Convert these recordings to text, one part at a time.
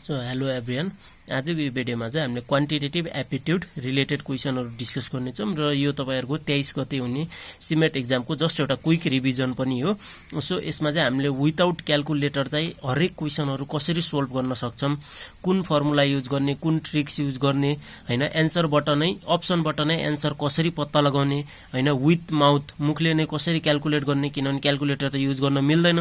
So hello everyone, आजको यो भिडियोमा चाहिँ हामीले क्वान्टिटेटिभ एप्टिट्युड रिलेटेड क्वेसनहरु डिस्कस गर्नेछौँ र यो तपाईहरुको 23 गते हुने सिमेट एक्जामको जस्ट एउटा क्विक रिभिजन पनि हो। सो यसमा चाहिँ हामीले विदाउट क्याल्कुलेटर चाहिँ हरेक क्वेसनहरु कसरी सोल्भ गर्न सक्छौं, कुन फर्मुला युज गर्ने, कुन ट्रिक्स युज गर्ने, हैन एन्सरबाट नै अप्सनबाट नै एन्सर कसरी पत्ता लगाउने, हैन विथ माउथ मुखले नै कसरी क्याल्कुलेट गर्ने, किनभने क्याल्कुलेटर त युज गर्न मिल्दैन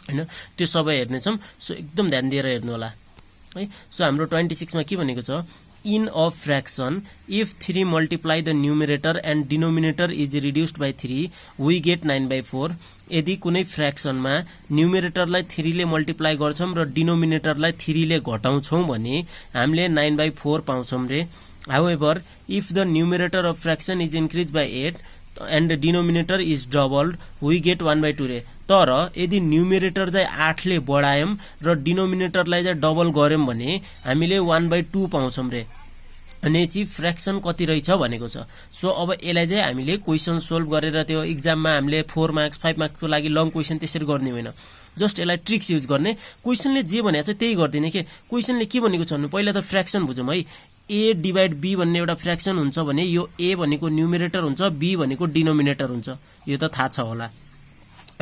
हैन, त्यो सबै हेर्ने छौं। सो एकदम ध्यान दिएर हेर्नु होला है। सो हाम्रो 26 मा के भनेको छ, in a fraction if 3 multiply the numerator and denominator is reduced by 3 we get 9/4। यदि कुनै फ्र्याक्सनमा न्युमरेटरलाई 3 ले मल्टिप्लाई गर्छौं र डिनोमिनेटरलाई 3 ले घटाउँछौं भने हामीले 9/4 पाउँछौं रे। However if the numerator of fraction is increase by 8 and the denominator is doubled we get 1/2 रे। तर यदि न्युमरेटर चाहिँ 8 ले बढायौं र डिनोमिनेटरलाई चाहिँ डबल गर्यौं भने हामीले 1/2 पाउँछौं रे। अनि चाहिँ फ्र्याक्सन कति रहेछ भनेको छ। सो अब यसलाई चाहिँ हामीले क्वेशन सोल्भ गरेर त्यो एक्जाममा हामीले 4 मार्क्स 5 मार्क्सको लागि लङ क्वेशन त्यसरी गर्ने होइन, जस्ट यसलाई ट्रिक्स युज गर्ने। क्वेशनले जे भनेको छ त्यही गर्दिने के। क्वेशनले के भनेको छ भने पहिला त फ्र्याक्सन बुझौं है। a डिवाइड b भन्ने एउटा फ्र्याक्सन हुन्छ भने यो a भनेको न्युमरेटर हुन्छ, b भनेको डिनोमिनेटर हुन्छ, यो त थाहा छ होला।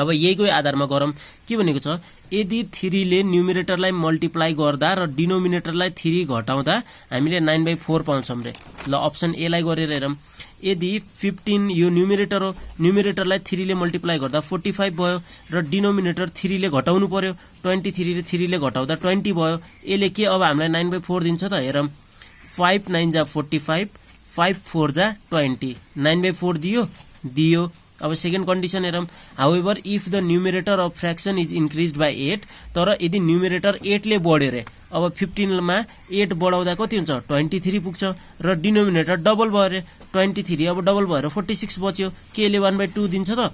अब यहीको आधारमा गरौँ। के भनेको छ, यदि 3 ले न्युमरेटरलाई मल्टिप्लाई गर्दा र डिनोमिनेटरलाई 3 घटाउँदा हामीले 9/4 पाउँछौं रे। ल अप्सन ए लाई गरेर हेरौँ। यदि 15 यो न्युमरेटर हो, न्युमरेटरलाई 3 ले मल्टिप्लाई गर्दा 45 भयो र डिनोमिनेटर 3 ले घटाउनु पर्यो, 23 ले 3 ले घटाउँदा 20 भयो। यसले के अब हामीलाई 9/4 दिन्छ त हेरौँ। 5 9 जा 45, 5 4 जा 20, 9/4 दियो। अब सेकेन्ड कन्डिसन हेरौँ। However if the numerator of fraction is increased by 8, तर यदि न्युमरेटर 8 ले बढ्यो रे, अब 15 मा 8 बढाउँदा कति हुन्छ 23 पुग्छ र डिनोमिनेटर डबल भयो रे, 23 अब डबल भएर 46 बच्यो। के ले 1/2 दिन्छ त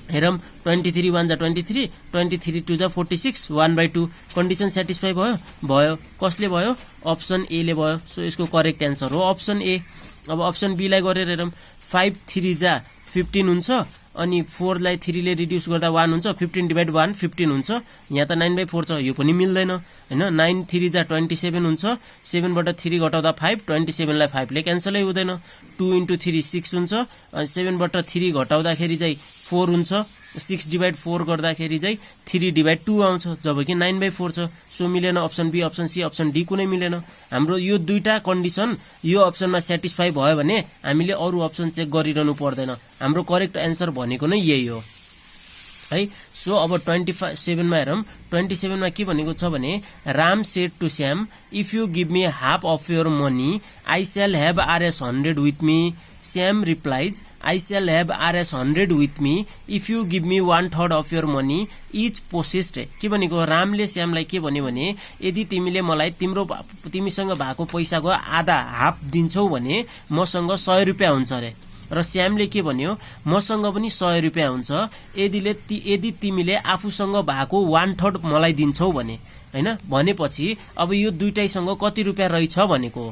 हेरौँ। 23 1 जा 23, 23 2 जा 46, 1/2। कन्डिसन सेटिस्फाई भयो। कसले भयो? अप्सन ए ले भयो। सो यसको करेक्ट एन्सर हो अप्सन ए। अब अप्सन बी लाई गरेर हेरौँ। 5 3 जा 15 हुन्छ, अनि 4 लाई 3 ले रिड्युस गर्दा 1 हुन्छ, 15 डिवाइड 1 15 हुन्छ। यहाँ त 9/4 छ, यो पनि मिल्दैन हैन। 9 3 जा 27 हुन्छ, 7 बाट 3 घटाउँदा 5, 27 लाई 5 ले क्यान्सलै हुँदैन। 2 * 3 6 हुन्छ, अनि 7 बाट 3 घटाउँदाखेरि चाहिँ 4 हुन्छ, 6 डिवाइड 4 गर्दाखेरि चाहिँ 3 डिवाइड 2 आउँछ, जबकि 9/4 छ। सो मिलेन। Option B, option C, option D कुनै मिलेन। हाम्रो यो दुईटा कन्डिसन यो अप्सनमा सेटिस्फाई भयो भने हामीले अरु अप्सन चेक गरिरहनु पर्दैन। हाम्रो करेक्ट एन्सर भनेको नै यही हो है। सो अब 27 मा हेरौँ। 27 मा के भनेको छ भने, Ram said to Shyam if you give me half of your money I shall have RS 100 with me. Shyam replies I shall have RS 100 with me if you give me 1/3 of your money each possessed। के भनेको, रामले श्यामलाई के भन्यो भने यदि तिमीले मलाई तिमीसँग भएको पैसाको आधा हाफ दिन्छौ भने मसँग 100 रुपैयाँ हुन्छ रे। र श्यामले के भन्यो, मसँग पनि 100 रुपैयाँ हुन्छ यदि तिमीले आफूसँग भएको 1/3 मलाई दिन्छौ भने हैन। भनेपछि अब यो दुईटैसँग कति रुपैयाँ रहेछ भनेको।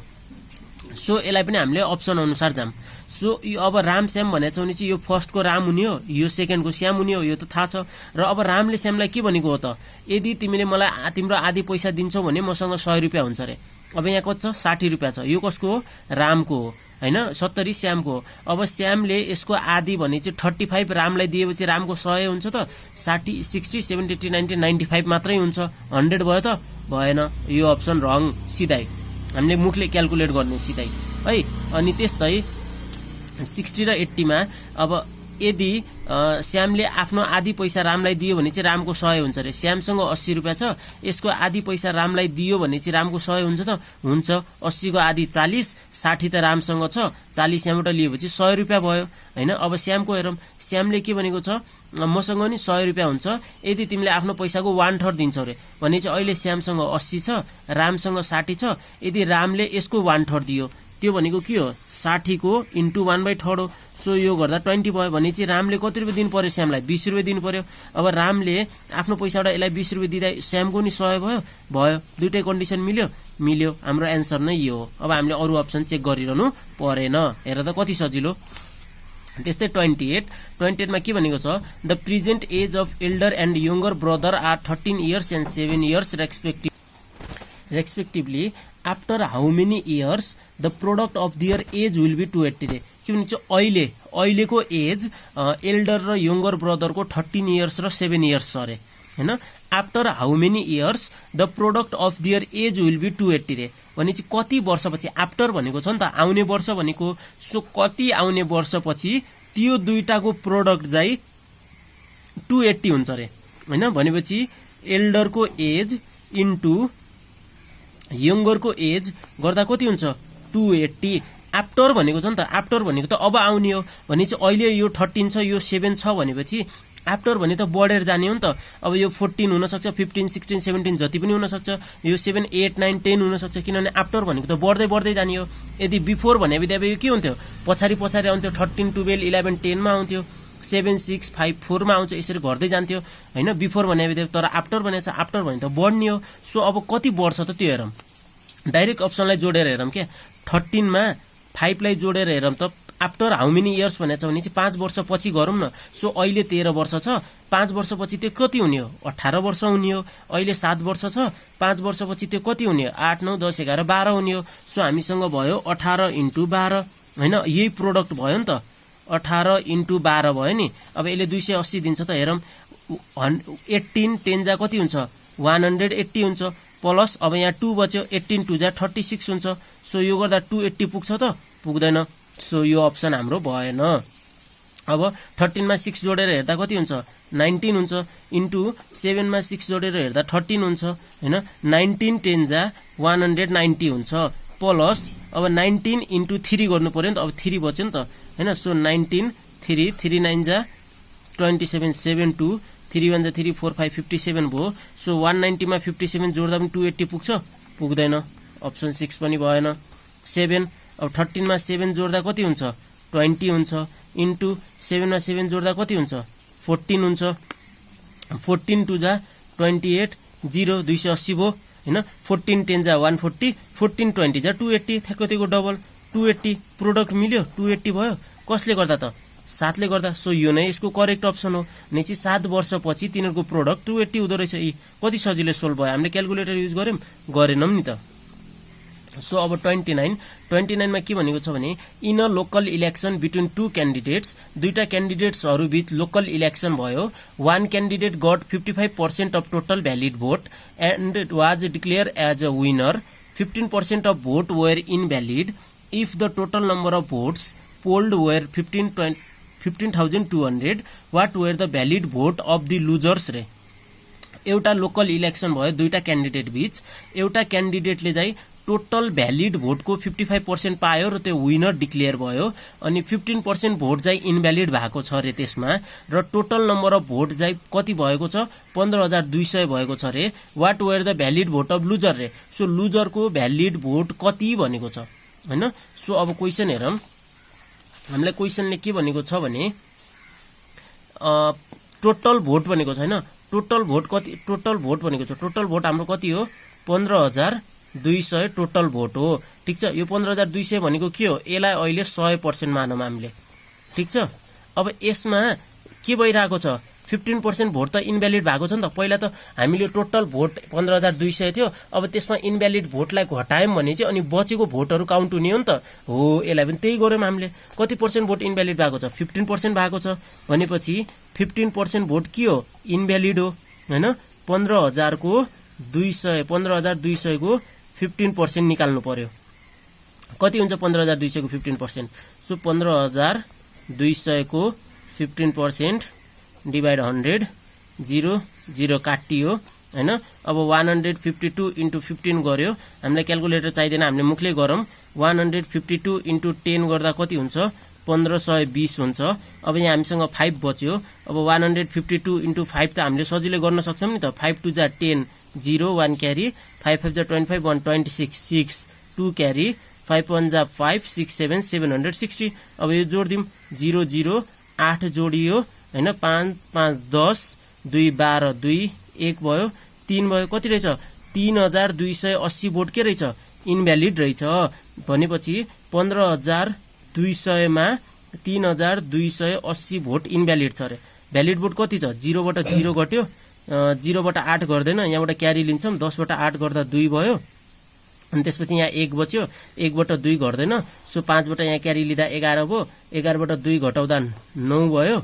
सो यसलाई पनि हामीले अप्सन अनुसार जाम। सो अब राम श्याम भनेको छ भने चाहिँ यो फर्स्टको राम हुने हो, यो सेकेन्डको श्याम हुने हो, यो त थाहा छ। र अब रामले श्यामलाई के भनेको हो त, यदि तिमीले मलाई तिम्रो आधी पैसा दिन्छौ भने मसँग 100 रुपैयाँ हुन्छ रे। अब यहाँ कति छ 60 रुपैयाँ छ। यो कसको हो? रामको हो हैन, 70 श्यामको। अब श्यामले यसको आधी भने चाहिँ 35 रामलाई दिएपछि रामको 100 हुन्छ त 60 60 70 80 90 95 मात्रै हुन्छ। 100 भयो त भएन। यो अप्सन रङ सिधै। हामीले मुखले क्याल्कुलेट गर्ने सिधै है। अनि त्यस्तै 60 र 80 मा अब यदि श्यामले आफ्नो आधी पैसा रामलाई दियो भने चाहिँ रामको 100 हुन्छ रे। श्यामसँग 80 रुपैयाँ छ, यसको आधी पैसा रामलाई दियो भने चाहिँ रामको 100 हुन्छ त हुन्छ। 80 को आधी 40, 60 त रामसँग छ, 40 यहाँबाट लिएपछि 100 रुपैयाँ भयो हैन। अब श्यामको हेरौँ। श्यामले के भनेको छ, मसँग नि 100 रुपैयाँ हुन्छ यदि तिमीले आफ्नो पैसाको 1/3 दिन्छौ रे भने चाहिँ अहिले श्यामसँग 80 छ, रामसँग 60 छ। यदि रामले यसको 1/3 दियो, त्यो भनेको के हो 60 को इन्टु 1/3 हो। सो यो गर्दा 20 भयो भने चाहिँ रामले कति रुपैयाँ दिनु पर्यो श्यामलाई 20 रुपैयाँ दिनु पर्यो। अब रामले आफ्नो पैसाबाट यसलाई 20 रुपैयाँ दिँदा श्यामको नि 100 भयो। दुईटै कन्डिसन मिल्यो। हाम्रो एन्सर नै यो हो। अब हामीले अरु अप्सन चेक गरिरहनु परेन। हेर त कति सजिलो। त्यस्तै 28 मा के भनेको छ, the present age of elder and younger brother are 13 years and 7 years respective. Respectively after how many years the product of their age will be 280 रे किनभने चाहिँ अहिलेको एज एल्डर र यङ्गर ब्रदरको 13 इयर्स र 7 इयर्स छ अरे हैन after how many years the product of their age will be 280 रे भने चाहिँ कति वर्षपछि आफ्टर भनेको छ नि त आउने वर्ष भनेको सो कति आउने वर्षपछि त्यो दुईटाको प्रोडक्ट चाहिँ 280 हुन्छ रे हैन भनेपछि एल्डरको एज इन्टु यङ्गरको एज गर्दा कति हुन्छ 280 आफ्टर भनेको छ नि त आफ्टर भनेको त अब आउने हो भने चाहिँ अहिले यो 13 छ यो 7 छ भनेपछि आफ्टर भने त बढेर जाने हो नि त अब यो 14 हुन सक्छ 15 16 17 जति पनि हुन सक्छ यो 7 8 9 10 हुन सक्छ किनभने आफ्टर भनेको त बढ्दै बढ्दै जाने हो यदि बिफोर भने बित्दै यो के हुन्थ्यो पछाडी आउँथ्यो 13 12 11 10 मा आउँथ्यो 7 6 5 4 मा आउँछ यसरी घट्दै जान्थ्यो हैन बिफोर भने बित्दै तर आफ्टर भने चाहिँ आफ्टर भने त बढ्ने हो सो अब कति वर्ष त त्यो हेरौं डाइरेक्ट अप्सनलाई जोडेर हेरौं के 13 मा 5 लाई जोडेर हेरौं त आफ्टर हाउ मेनी इयर्स भनेछ भने चाहिँ 5 वर्ष पछि गरौँ न सो अहिले 13 वर्ष छ 5 वर्ष पछि त्यो कति हुने हो 18 वर्ष हुने हो अहिले 7 वर्ष छ 5 वर्ष पछि त्यो कति हुने हो 8 9 10 11 12 हुने हो सो हामीसँग भयो 18 * 12 हैन यही प्रोडक्ट भयो नि त 18 * 12 भयो नि अब यसले 280 दिन्छ त हेरौं 18 10 जा कति हुन्छ 180 हुन्छ प्लस अब यहाँ 2 बच्यो 18 2 जा 36 हुन्छ सो यो गर्दा 280 पुग्छ त पुग्दैन सो यो अप्सन हाम्रो भएन अब 13 मा 6 जोडेर हेर्दा कति हुन्छ 19 हुन्छ इन्टु 7 मा 6 जोडेर हेर्दा 13 हुन्छ हैन 19 10 जा 190 हुन्छ प्लस अब 19 * 3 गर्नु पर्यो नि त अब 3 बच्यो नि त हैन सो 19 3 3 9 जा 27 7 2 3 1 जा 3 4 5 57 भयो सो 190 मा 57 जोड्दा पनि 280 पुग्छ पुग्दैन अप्सन 6 पनि भएन 7 अब 13 मा 7 जोड्दा कति हुन्छ 20 हुन्छ इन्टु 7 मा 7 जोड्दा कति हुन्छ 14 हुन्छ 14 2 जा 28 0 280 भयो हैन 14 10 जा 140 14 20 जा 280 ठ्याक्कैको डबल 280 प्रोडक्ट मिल्यो 280 भयो कसले गर्दा त 7 ले गर्दा सो यो नै यसको करेक्ट अप्सन हो नि चाहिँ 7 वर्षपछि तिनीहरुको प्रोडक्ट 280 हुँदो रहेछ कति सजिलै सोल्भ भयो हामीले क्याल्कुलेटर युज गरेनौं नि त सो अब 29 मा के भनेको छ भने in a local election between two candidates दुईटा क्यान्डिडेट्सहरु बीच लोकल इलेक्सन भयो one candidate got 55% of total valid vote and was declare as a winner 15% of vote were invalid if the total number of votes polled were 15,200 what were the valid vote of the losers रे एउटा local election भयो दुईटा candidate बीच एउटा क्यान्डिडेटले चाहिँ total valid भोटको 55% पायो र त्यो विनर डिक्लेयर भयो अनि 15% भोट चाहिँ इनभ्यालिड भएको छ रे त्यसमा र टोटल नम्बर अफ भोट चाहिँ कति भएको छ 15,200 भएको छ रे what were the valid vote of loser रे सो लुजरको भ्यालिड भोट कति भनेको छ हैन सो अब क्वेशन हेरौं हामीलाई क्वेशनले के भनेको छ भने टोटल भोट भनेको छ हैन टोटल भोट कति टोटल भोट भनेको छ टोटल भोट हाम्रो कति हो 15,200 टोटल भोट हो ठीक छ यो 15,200 भनेको के हो यसलाई अहिले 100% मानौं हामीले ठीक छ अब यसमा के भइराको छ 15% भोट त इनभ्यालिड भएको छ नि त पहिला त हामीले टोटल भोट 15,200 थियो अब त्यसमा इनभ्यालिड भोटलाई घटायौं भने चाहिँ अनि बचेको भोटहरु काउन्ट हुने हो नि त हो यसलाई पनि त्यही गर्यौं हामीले कति पर्सेन्ट भोट इनभ्यालिड भएको छ 15% भएको छ भनेपछि 15% भोट के हो इनभ्यालिड हो हैन 15,000 को 15,200 को 15% निकाल्नु पर्यो कति हुन्छ 15,200 को 15% सो 15,200 को 15% डिवाइड 100 0 0 काटियो हैन अब 152 into 15 गर्यो हामीलाई क्याल्कुलेटर चाहिदैन हामीले मुखले गरौँ 152 into 10 गर्दा कति हुन्छ 1520 हुन्छ अब यहाँ हामीसँग 5 बच्यो अब 152 into 5 त हामीले सजिलै गर्न सक्छौं नि त 5 2 जा 10 0 1 क्यारी 5 5 जा 25 1 26 6 2 क्यारी 5 1 जा 5 6 7 760 अब यो जोड्दिम 0 0 8 जोडियो हैन 5 5 10 2 12 2 1 भयो 3 भयो कति रहेछ 3,280 भोट के रहेछ इनभ्यालिड रहेछ भनेपछि 15,200 मा 3,280 भोट इनभ्यालिड छ रे भ्यालिड भोट कति छ 0 बाट 0 घट्यो 0 बाट 8 गर्दैन यहाँबाट क्यारी लिन्छौं 10 बाट 8 गर्दा 2 भयो अनि त्यसपछि यहाँ 1 बच्यो, 1 बाट 2 घट्दैन, सो 5 बाट यहाँ क्यारी लिँदा 11 भयो, 11 बाट 2 घटाउँदा 9 भयो।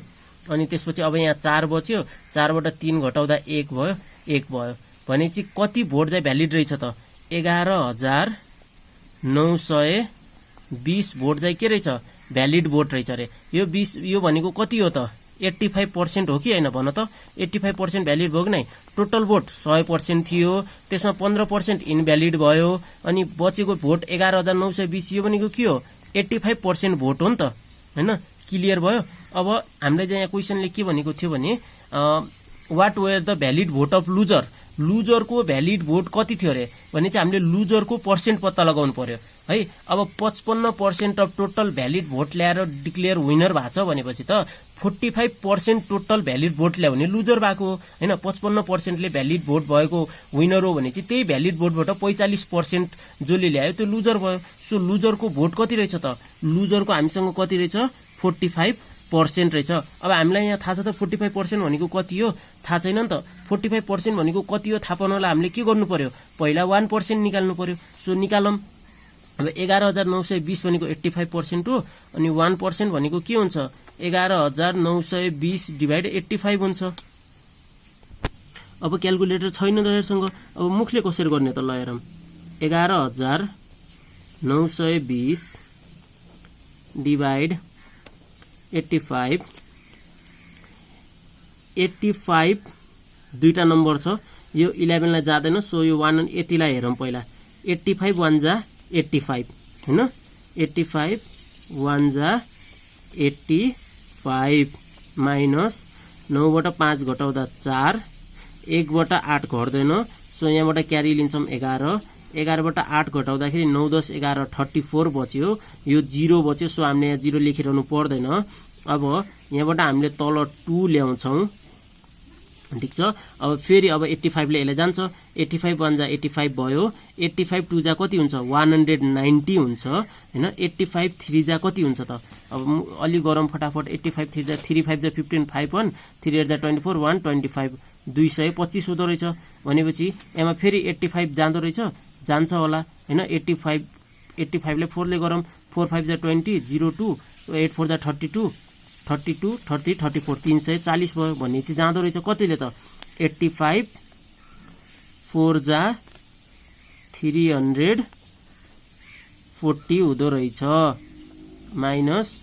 अनि त्यसपछि अब यहाँ 4 बच्यो, 4 बाट 3 घटाउँदा 1 भयो, 1 भयो। भनेपछि कति भोट चाहिँ भ्यालिड रहेछ त? 11,920 भोट चाहिँ के रहेछ? भ्यालिड भोट रहेछ रे। यो 20 यो भनेको कति हो त? 85% हो कि हैन भन त? 85% भ्यालिड भयो कि नै? टोटल भोट 100% थियो, त्यसमा 15% इनभ्यालिड भयो, अनि बचेको भोट 11,920 यो भनेको के हो? 85% भोट हो नि त, हैन? क्लियर भयो? अब हामीले चाहिँ यहाँ क्वेशनले के भनेको थियो भने what were the valid vote of loser, लुजरको भ्यालिड भोट कति थियो रे भने चाहिँ हामीले लुजरको पर्सेन्ट पत्ता लगाउनु पर्यो है। अब 55% अफ टोटल भ्यालिड भोट ल्याएर डिक्लेयर विनर भएको छ भनेपछि त 45% टोटल भ्यालिड भोट ल्याउने लुजर भएको हो हैन। 55%ले भ्यालिड भोट भएको विनर हो भने चाहिँ त्यही भ्यालिड भोटबाट 45% जसले ल्यायो त्यो लुजर भयो। सो लुजरको भोट कति रहेछ त? लुजरको हामीसँग कति रहेछ? 45% रहेछ। अब हामीलाई यहाँ थाहा छ त 45% भनेको कति हो? थाहा छैन नि त। 45% भनेको कति हो थाहा पाउनलाई हामीले के गर्नु पर्यो? पहिला 1% निकाल्नु पर्यो। सो निकालौं। अब 11,920 भनेको 85% हो, अनि 1% भनेको के हुन्छ? 11,920 डिभाइड 85 हुन्छ। अब क्याल्कुलेटर छैन तपाईहरुसँग, अब मुखले कसरी गर्ने त? ल हेरौं। 11,920 डिभाइड 85 दुईटा नम्बर छ, यो 11 लाई जादैन, सो यो 1 यतिलाई हेरौं पहिला। 85 1 जा 85 हैन, 85 1 जा 85 माइनस 9 बाट 5 घटाउँदा 4, 1 बाट 8 घट्दैन, सो यहाँबाट क्यारी लिन्छौं 11, 11 बाट 8 घटाउँदाखेरि 9 10 11 34 बच्यो, यो 0 बच्यो, सो हामीले यहाँ 0 लेखिरहनु पर्दैन। अब यहाँबाट हामीले तल 2 ल्याउँछौं, ठीक छ। अब फेरि अब 85 ले यसले जान्छ, 85 1 जा 85 भयो, 85 2 जा कति हुन्छ? 190 हुन्छ हैन। 85 3 जा कति हुन्छ त? अब अलि गरम फटाफट। 85 3 जा 3 5 जा 15 5 1 3 8 जा 24 1 25 225 हुँदो रहेछ। भनेपछि यसमा फेरि 85 जाँदो रहेछ, जान्छ होला हैन। 85 ले 4 ले गरम, 4 5 जा 20 02 8 4 जा 32 32 30 34 340 भयो भन्ने चाहिँ जाँदो रहेछ। कतिले त? 85 4 जा 340 हुँदो रहेछ, माइनस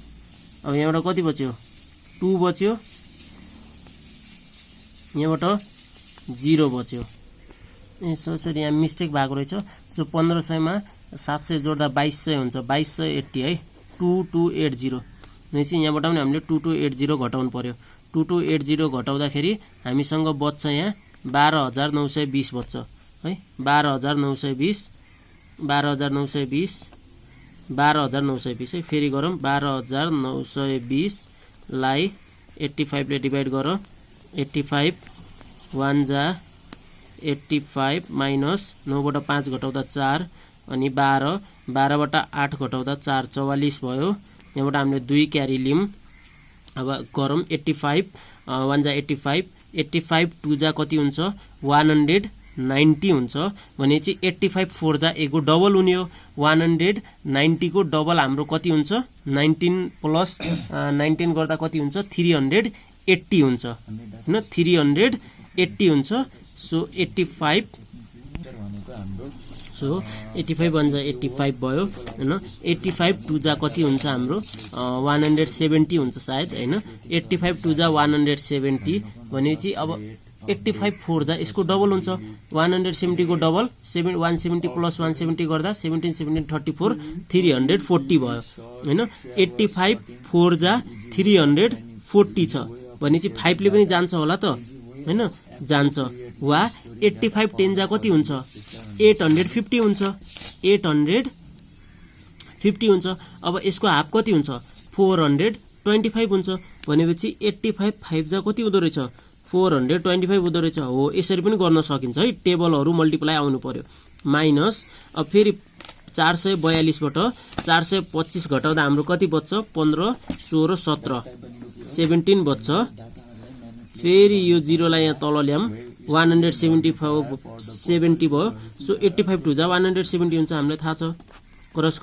अब यहाँबाट कति बच्यो? 2 बच्यो, यहाँबाट 0 बच्यो। सरी यहाँ मिस्टेक भएको रहेछ। सो 1500 मा 700 जोड्दा 2200 हुन्छ, 2280 है। 2280 भनेपछि यहाँबाट पनि हामीले 2280 घटाउनु पर्यो। 2280 घटाउँदाखेरि हामीसँग बच्छ यहाँ 12,920 बच्छ है। 12,920 है। फेरि गरौँ। 12,920 लाई 85 ले डिभाइड गर। 85 1 जा 85 माइनस 9 बाट 5 घटाउँदा 4 अनि 12 बाट 8 घटाउँदा 4 44 भयो। यहाँबाट हामीले 2 क्यारी लियौं। अब गरौँ। 85 1 जा 85 85 2 जा कति हुन्छ? 190 हुन्छ। भनेपछि 85 4 जा एको डबल हुने हो। 190 को डबल हाम्रो कति हुन्छ? 19 प्लस 19 गर्दा कति हुन्छ? 380 हुन्छ हैन। 380 हुन्छ। सो 85 1 जा 85 भयो हैन। 85 2 जा कति हुन्छ हाम्रो? 170 हुन्छ सायद हैन। 85 2 जा 170 भनेपछि अब 85 4 जा यसको डबल हुन्छ। 170 को डबल 170 प्लस 170 गर्दा 17 17 34 340 भयो हैन। 85 4 जा 340 छ भनेपछि 5 ले पनि जान्छ होला त हैन, जान्छ। वा 85 10 जा कति हुन्छ? 850 हुन्छ। 850 हुन्छ। अब यसको हाफ कति हुन्छ? 425 हुन्छ। भनेपछि 85 5 जा कति हुँदो रहेछ? 425 हुँदो रहेछ। हो, यसरी पनि गर्न सकिन्छ है। टेबलहरु मल्टिप्लाई आउनु पर्यो। माइनस अब फेरि 442 बाट 425 घटाउँदा हाम्रो कति बच्छ? 15 16 17 17 बच्छ। फेरि यो 0 लाई यहाँ तल ल्याम, 170 भयो। सो 85 टु जा 170 हुन्छ, हामीलाई थाहा छ। क्रस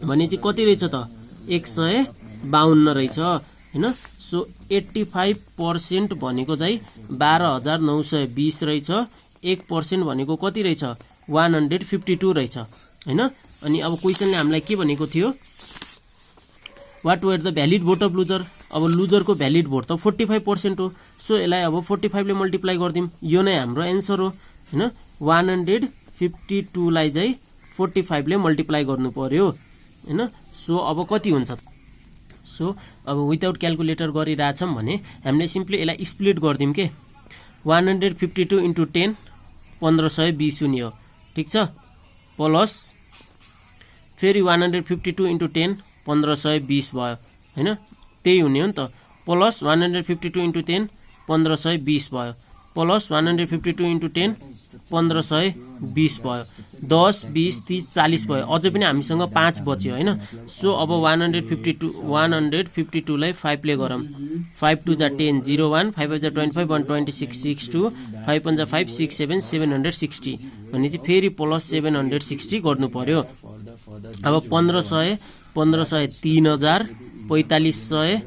भने चाहिँ कति रहेछ त 152 रहेछ हैन। सो 85% भनेको चाहिँ 12920 रहेछ। 1% भनेको कति रहेछ 152 रहेछ हैन। अनि अब क्वेशनले हामीलाई के भनेको थियो, what were the valid vote of loser. अब लुजरको भ्यालिड भोट त 45% हो। सो यसलाई अब 45 ले मल्टिप्लाई गर्दिम, यो नै हाम्रो एन्सर हो हैन। 152 लाई चाहिँ 45 ले मल्टिप्लाई गर्नु पर्यो हैन। सो अब कति हुन्छ। सो अब विदाउट क्याल्कुलेटर गरिरहेछौं भने हामीले सिम्पली यसलाई स्प्लिट गर्दिम के। 152 इन्टु 10 1520 हुने हो, ठीक छ। प्लस फेरि 152 इन्टु 10 1520 भयो हैन, त्यही हुने हो नि त। प्लस 152 इन्टु 10 1520 भयो, प्लस 152 इन्टु 10 1520 भयो। 10 20 30 40 भयो, अझै पनि हामीसँग 5 बच्यो हैन। सो अब 152 लाई 5 ले गरौँ। 5 2 जा 10 01 5 5 जा 25 1 26 62 5 1 जा 5 6 7 760 भने चाहिँ फेरि प्लस 760 गर्नु पर्यो। अब 1500 3000 4500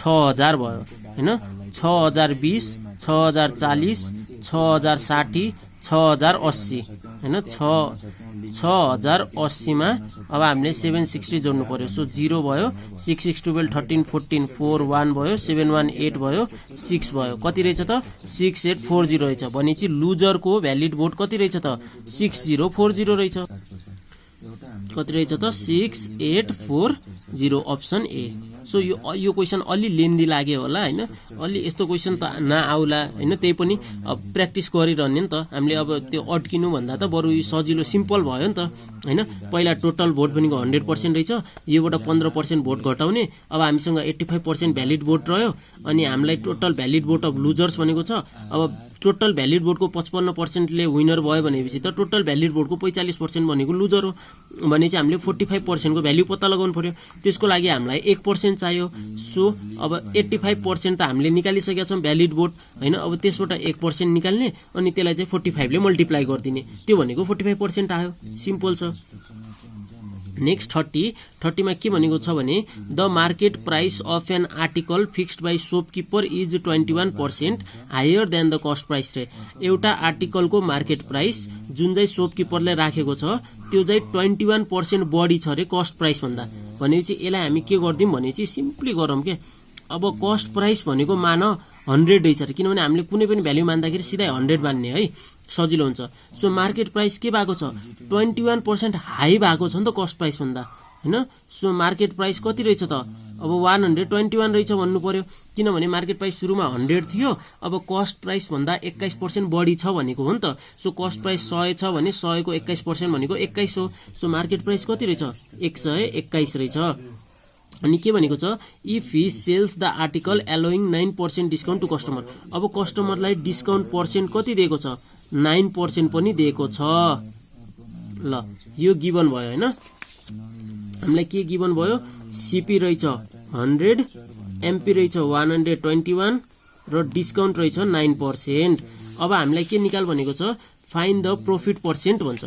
6000 भयो हैन। 6020 6040 6060 6080 हैन। 6080 मा अब हामीले 760 जोड्नु पर्यो। सो 0 भयो, 6 6 12 13 14 4 1 भयो, 7 1 8 भयो, 6 भयो, कति रहेछ त 6840 रहेछ। भनेपछि लुजरको भ्यालिड भोट कति रहेछ त 6040 रहेछ। कति रहेछ त 6840, अप्सन ए। सो यो क्वेशन अलि लेन्दी लाग्यो होला हैन, अलि यस्तो क्वेशन त नआउला हैन। त्यही पनि प्र्याक्टिस गरिरहने नि त हामीले। अब त्यो अड्किनु भन्दा त बरु यो सजिलो सिम्पल भयो नि त हैन। पहिला टोटल भोट भनेको 100% रहेछ, योबाट 15% भोट घटाउने। अब हामीसँग 85% भ्यालिड भोट रह्यो, अनि हामीलाई total valid vote of losers भनेको छ। अब टोटल भ्यालिड भोटको 55% ले विनर भयो भनेपछि त टोटल भ्यालिड भोटको 45% भनेको लुजर हो। भने चाहिँ हामीले 45% को भ्याल्यु पत्ता लगाउनु पर्यो। त्यसको लागि हामीलाई 1% चाहियो। सो अब 85% त हामीले निकालिसकेका छौं भ्यालिड भोट हैन। अब त्यसबाट 1% निकाल्ने अनि त्यसलाई चाहिँ 45 ले मल्टिप्लाई गरिदिने, त्यो भनेको 45% आयो। सिम्पल छ। नेक्स्ट 30 मा के भनेको छ भने the market price of an article fixed by shopkeeper is 21% higher than the cost price रे। एउटा आर्टिकलको मार्केट प्राइस जुन चाहिँ शॉपकीपरले राखेको छ त्यो चाहिँ 21% बढी छ रे कस्ट प्राइस भन्दा। भनेपछि यसलाई हामी के गर्दिम भनेपछि सिम्पली गरौँ के। अब कस्ट प्राइस भनेको मान 100 रहेछ रे, किनभने हामीले कुनै पनि भ्याल्यु मान्दाखेरि सिधै 100 मान्ने है, सजिलो हुन्छ। सो मार्केट प्राइस के भएको छ 21% हाई भएको छ नि त कस्ट प्राइस भन्दा हैन। सो मार्केट प्राइस कति रहेछ त अब 121 रहेछ भन्नु पर्यो, किनभने मार्केट प्राइस सुरुमा 100 थियो। अब कस्ट प्राइस भन्दा 21% बढी छ भनेको हो नि त। सो कस्ट प्राइस 100 छ भने 100 को 21% भनेको 21 हो। सो मार्केट प्राइस कति रहेछ 121 रहेछ। अनि के भनेको छ if he sells the article allowing 9% discount to customer. अब कस्टमरलाई डिस्काउन्ट पर्सेन्ट कति दिएको छ 9% पनि दिएको छ। ल यो गिवन भयो हैन। हामीलाई के गिवन भयो सीपी रहेछ 100, एमपी रहेछ 121 र डिस्काउन्ट रहेछ 9%। अब हामीलाई के निकाल भनेको छ फाइन्ड द प्रॉफिट पर्सेन्ट भन्छ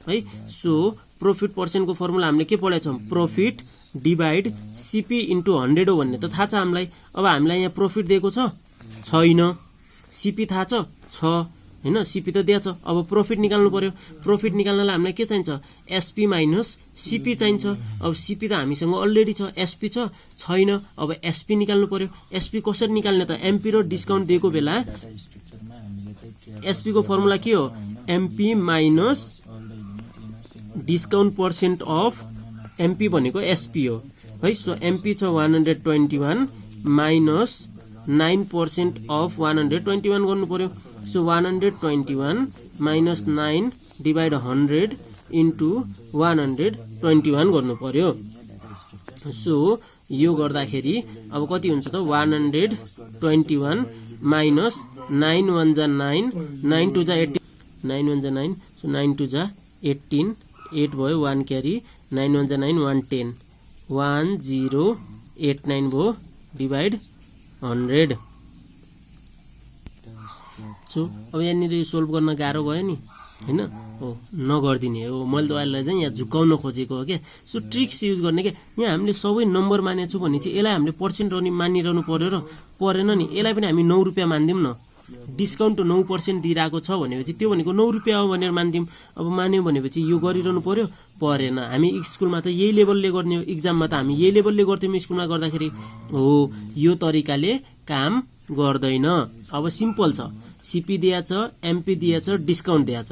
है। सो प्रॉफिट पर्सेन्ट को फर्मुला हामीले के पढेका छौं प्रॉफिट डिवाइड सीपी इन्टु 100 हो भन्ने त थाहा छ हामीलाई। अब हामीलाई यहाँ प्रॉफिट दिएको छ छैन, सीपी थाहा छ हैन, सीपी त दिएको छ। अब प्रॉफिट निकाल्नु पर्यो। प्रॉफिट निकाल्नलाई हामीलाई के चाहिन्छ एसपी माइनस सीपी चाहिन्छ। अब सीपी त हामीसँग अलरेडी छ, एसपी छैन। अब एसपी निकाल्नु पर्यो। एसपी कसरी निकाल्ने त एमपी र डिस्काउन्ट दिएको बेला एसपी को फर्मुला के हो MP minus discount percent of MP भनेको एसपी हो है। सो एमपी छ 121 माइनस 9% अफ 121 गर्नु पर्यो। सो 121 माइनस 9 डिवाइड 100 इन्टु 121 गर्नु पर्यो। सो यो गर्दाखेरि अब कति हुन्छ त 121 माइनस 9 1 जा 9 9 2 जा 18 9 1 जा 9 सो 9 2 जा 18 8 भयो 1 क्यारी 9 1 जा 9 110 1089 भयो डिवाइड 100। सो अब यहाँनिर सोल्भ गर्न गाह्रो भयो नि हैन हो नगर्दिने हो मैले तपाईहरुलाई चाहिँ यहाँ झुकाउन खोजेको हो के सो ट्रिक्स युज गर्ने के यहाँ हामीले सबै नम्बर मानेछु भने चाहिँ यसलाई हामीले पर्सेन्ट मानिरहनु पर्यो र परेन नि यसलाई पनि हामी 9 रुपैयाँ मान्दियौ न डिस्काउन्ट 9% दिइराको छ भनेपछि त्यो भनेको 9 रुपैयाँ हो भनेर मान्दियौ अब मान्यौ भनेपछि यो गरिरहनु पर्यो परेन हामी स्कुलमा त यही लेभलले गर्ने हो एक्जाममा त हामी यही लेभलले गर्थ्यौं स्कुलमा गर्दाखेरि हो यो तरिकाले काम गर्दैन अब सिम्पल छ सीपी दिया छ एमपी दिया छ डिस्काउन्ट दिया छ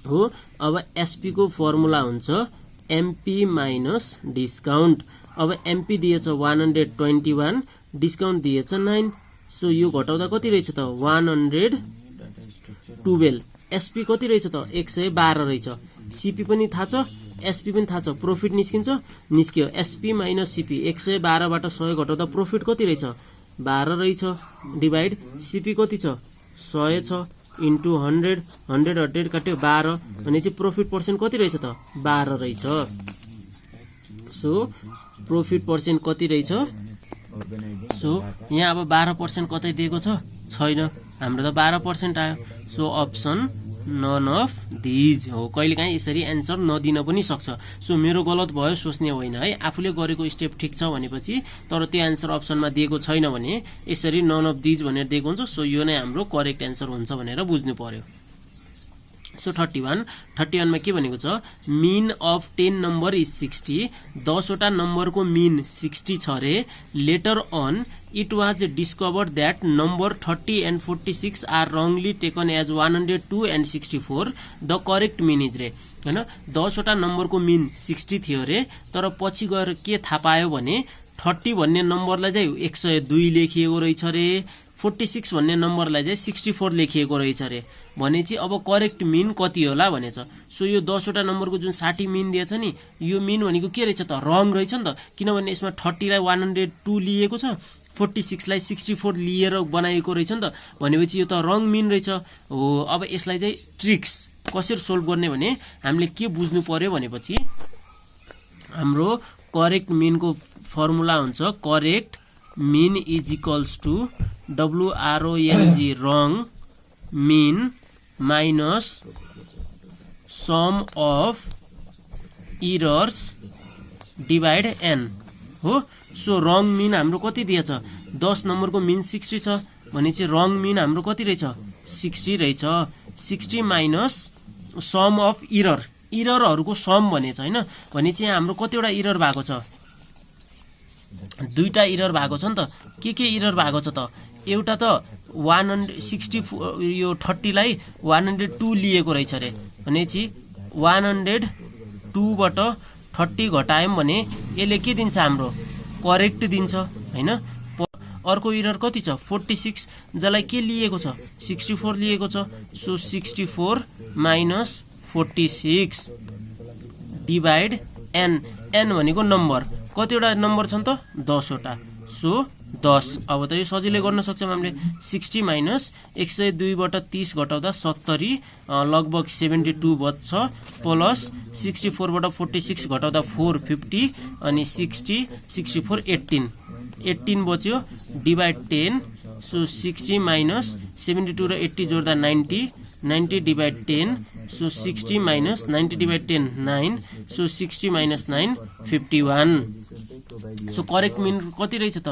हो अब एसपी को फर्मुला हुन्छ एमपी माइनस डिस्काउन्ट अब एमपी दिएछ 121 डिस्काउन्ट दिएछ 9 सो यो घटाउँदा कति रहेछ त 112 एसपी कति रहेछ त 112 रहेछ सीपी पनि थाहा छ एसपी पनि थाहा छ प्रॉफिट निस्क्यो एसपी माइनस सीपी 112 बाट 100 घटाउँदा प्रॉफिट कति रहेछ 12 रहेछ डिवाइड सीपी कति छ 100 छ इन्टु 100 100 काट्यो 12 भनेपछि प्रॉफिट पर्सेन्ट कति रहेछ त 12 रहेछ सो प्रॉफिट पर्सेन्ट कति रहेछ सो यहाँ अब 12% कतै दिएको छ छैन हाम्रो त 12% आयो so option none of these हो कहिलेकाहीँ यसरी आन्सर नदिन पनि सक्छ सो मेरो गलत भयो सोच्ने होइन है आफूले गरेको स्टेप ठीक छ भनेपछि तर त्यो आन्सर अप्सनमा दिएको छैन भने यसरी नन अफ दिज भनेर दिएको हुन्छ सो यो नै हाम्रो करेक्ट आन्सर हुन्छ भनेर बुझ्नु पर्यो सो 31 मा के भनेको छ मीन अफ 10 नम्बर इज 60 10 वटा नम्बरको मीन 60 छ रे later on it was discovered that number 30 and 46 are wrongly taken as 102 and 64 the correct mean is रे हैन 10 वटा नम्बरको मीन 60 थियो रे तर पछि गएर के थाहा पायो भने 30 भन्ने नम्बरलाई चाहिँ 102 लेखिएको रहेछ रे 46 भन्ने नम्बरलाई चाहिँ 64 लेखिएको रहेछ रे भनेपछि अब करेक्ट मीन कति होला भनेछ सो यो 10 वटा नम्बरको जुन 60 मीन दिएछ नि यो मीन भनेको के रहेछ त रङ रहेछ नि त किनभने यसमा 30 लाई 102 लिएको छ 46 लाई 64 लिएर बनाएको रहेछ नि त भनेपछि यो त रङ मीन रहेछ हो अब यसलाई चाहिँ ट्रिक्स कसरी सोल्भ गर्ने भने हामीले के बुझ्नु पर्यो भनेपछि हाम्रो करेक्ट मीन को फर्मुला हुन्छ correct mean is equals to WRONG wrong mean minus sum of errors divide n हो सो रङ मीन हाम्रो कति दिएछ 10 नम्बरको मीन 60 छ भने चाहिँ रङ मीन हाम्रो कति रहेछ 60 रहेछ 60 माइनस सम अफ इररहरुको सम भनेछ हैन भने चाहिँ हाम्रो कतिवटा इरर भएको छ दुईटा इरर भएको छ नि त के इरर भएको छ त एउटा त 160 यो 30 लाई 102 लिएको रहेछ रे भनेपछि 102 बाट 30 घटायौं भने यसले के दिन्छ हाम्रो करेक्ट दिन्छ हैन अर्को इरर कति छ 46 जसलाई के लिएको छ 64 लिएको छ सो 64 माइनस 46 डिवाइड n भनेको नम्बर कतिवटा नम्बर छन् त 10 वटा सो 10 अब त यो सजिलै गर्न सक्छौं हामीले 60 माइनस 102 बाट 30 घटाउँदा 70 लगभग 72 बच्छ प्लस 64 बाट 46 घटाउँदा 450 अनि 60 64 18 बच्यो डिवाइड 10 सो 60 माइनस 72 र 80 जोड्दा 90 divide 10 so 60 minus 90 divide 10 9 so 60 minus 9 51 so correct mean कति रहेछ त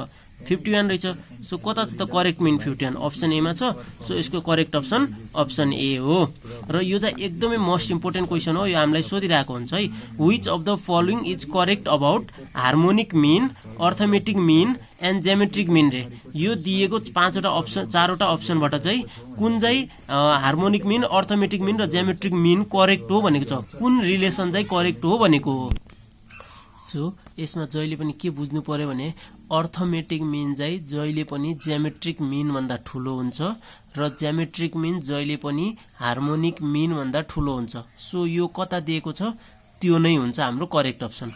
51 रहेछ सो कता छ त करेक्ट मीन 51 अप्सन ए मा छ सो यसको करेक्ट अप्सन ए हो र यो चाहिँ एकदमै मोस्ट इम्पोर्टेन्ट क्वेशन हो यो हामीलाई सोधिरहेको हुन्छ है which of the following is correct about harmonic mean arithmetic mean and geometric mean रे यो दिएको 5 वटा अप्सन 4 वटा अप्सनबाट चाहिँ कुन चाहिँ हार्मोनिक मीन अर्थमेटिक मीन र ज्योमेट्रिक मीन करेक्ट हो भनेको छ कुन रिलेसन चाहिँ करेक्ट हो भनेको हो सो यसमा जहिले पनि के बुझ्नु पर्यो भने अर्थमेटिक मीन चाहिँ जहिले पनि ज्योमेट्रिक मीन भन्दा ठूलो हुन्छ र ज्योमेट्रिक मीन जहिले पनि हार्मोनिक मीन भन्दा ठूलो हुन्छ सो यो कता दिएको छ त्यो नै हुन्छ हाम्रो करेक्ट अप्सन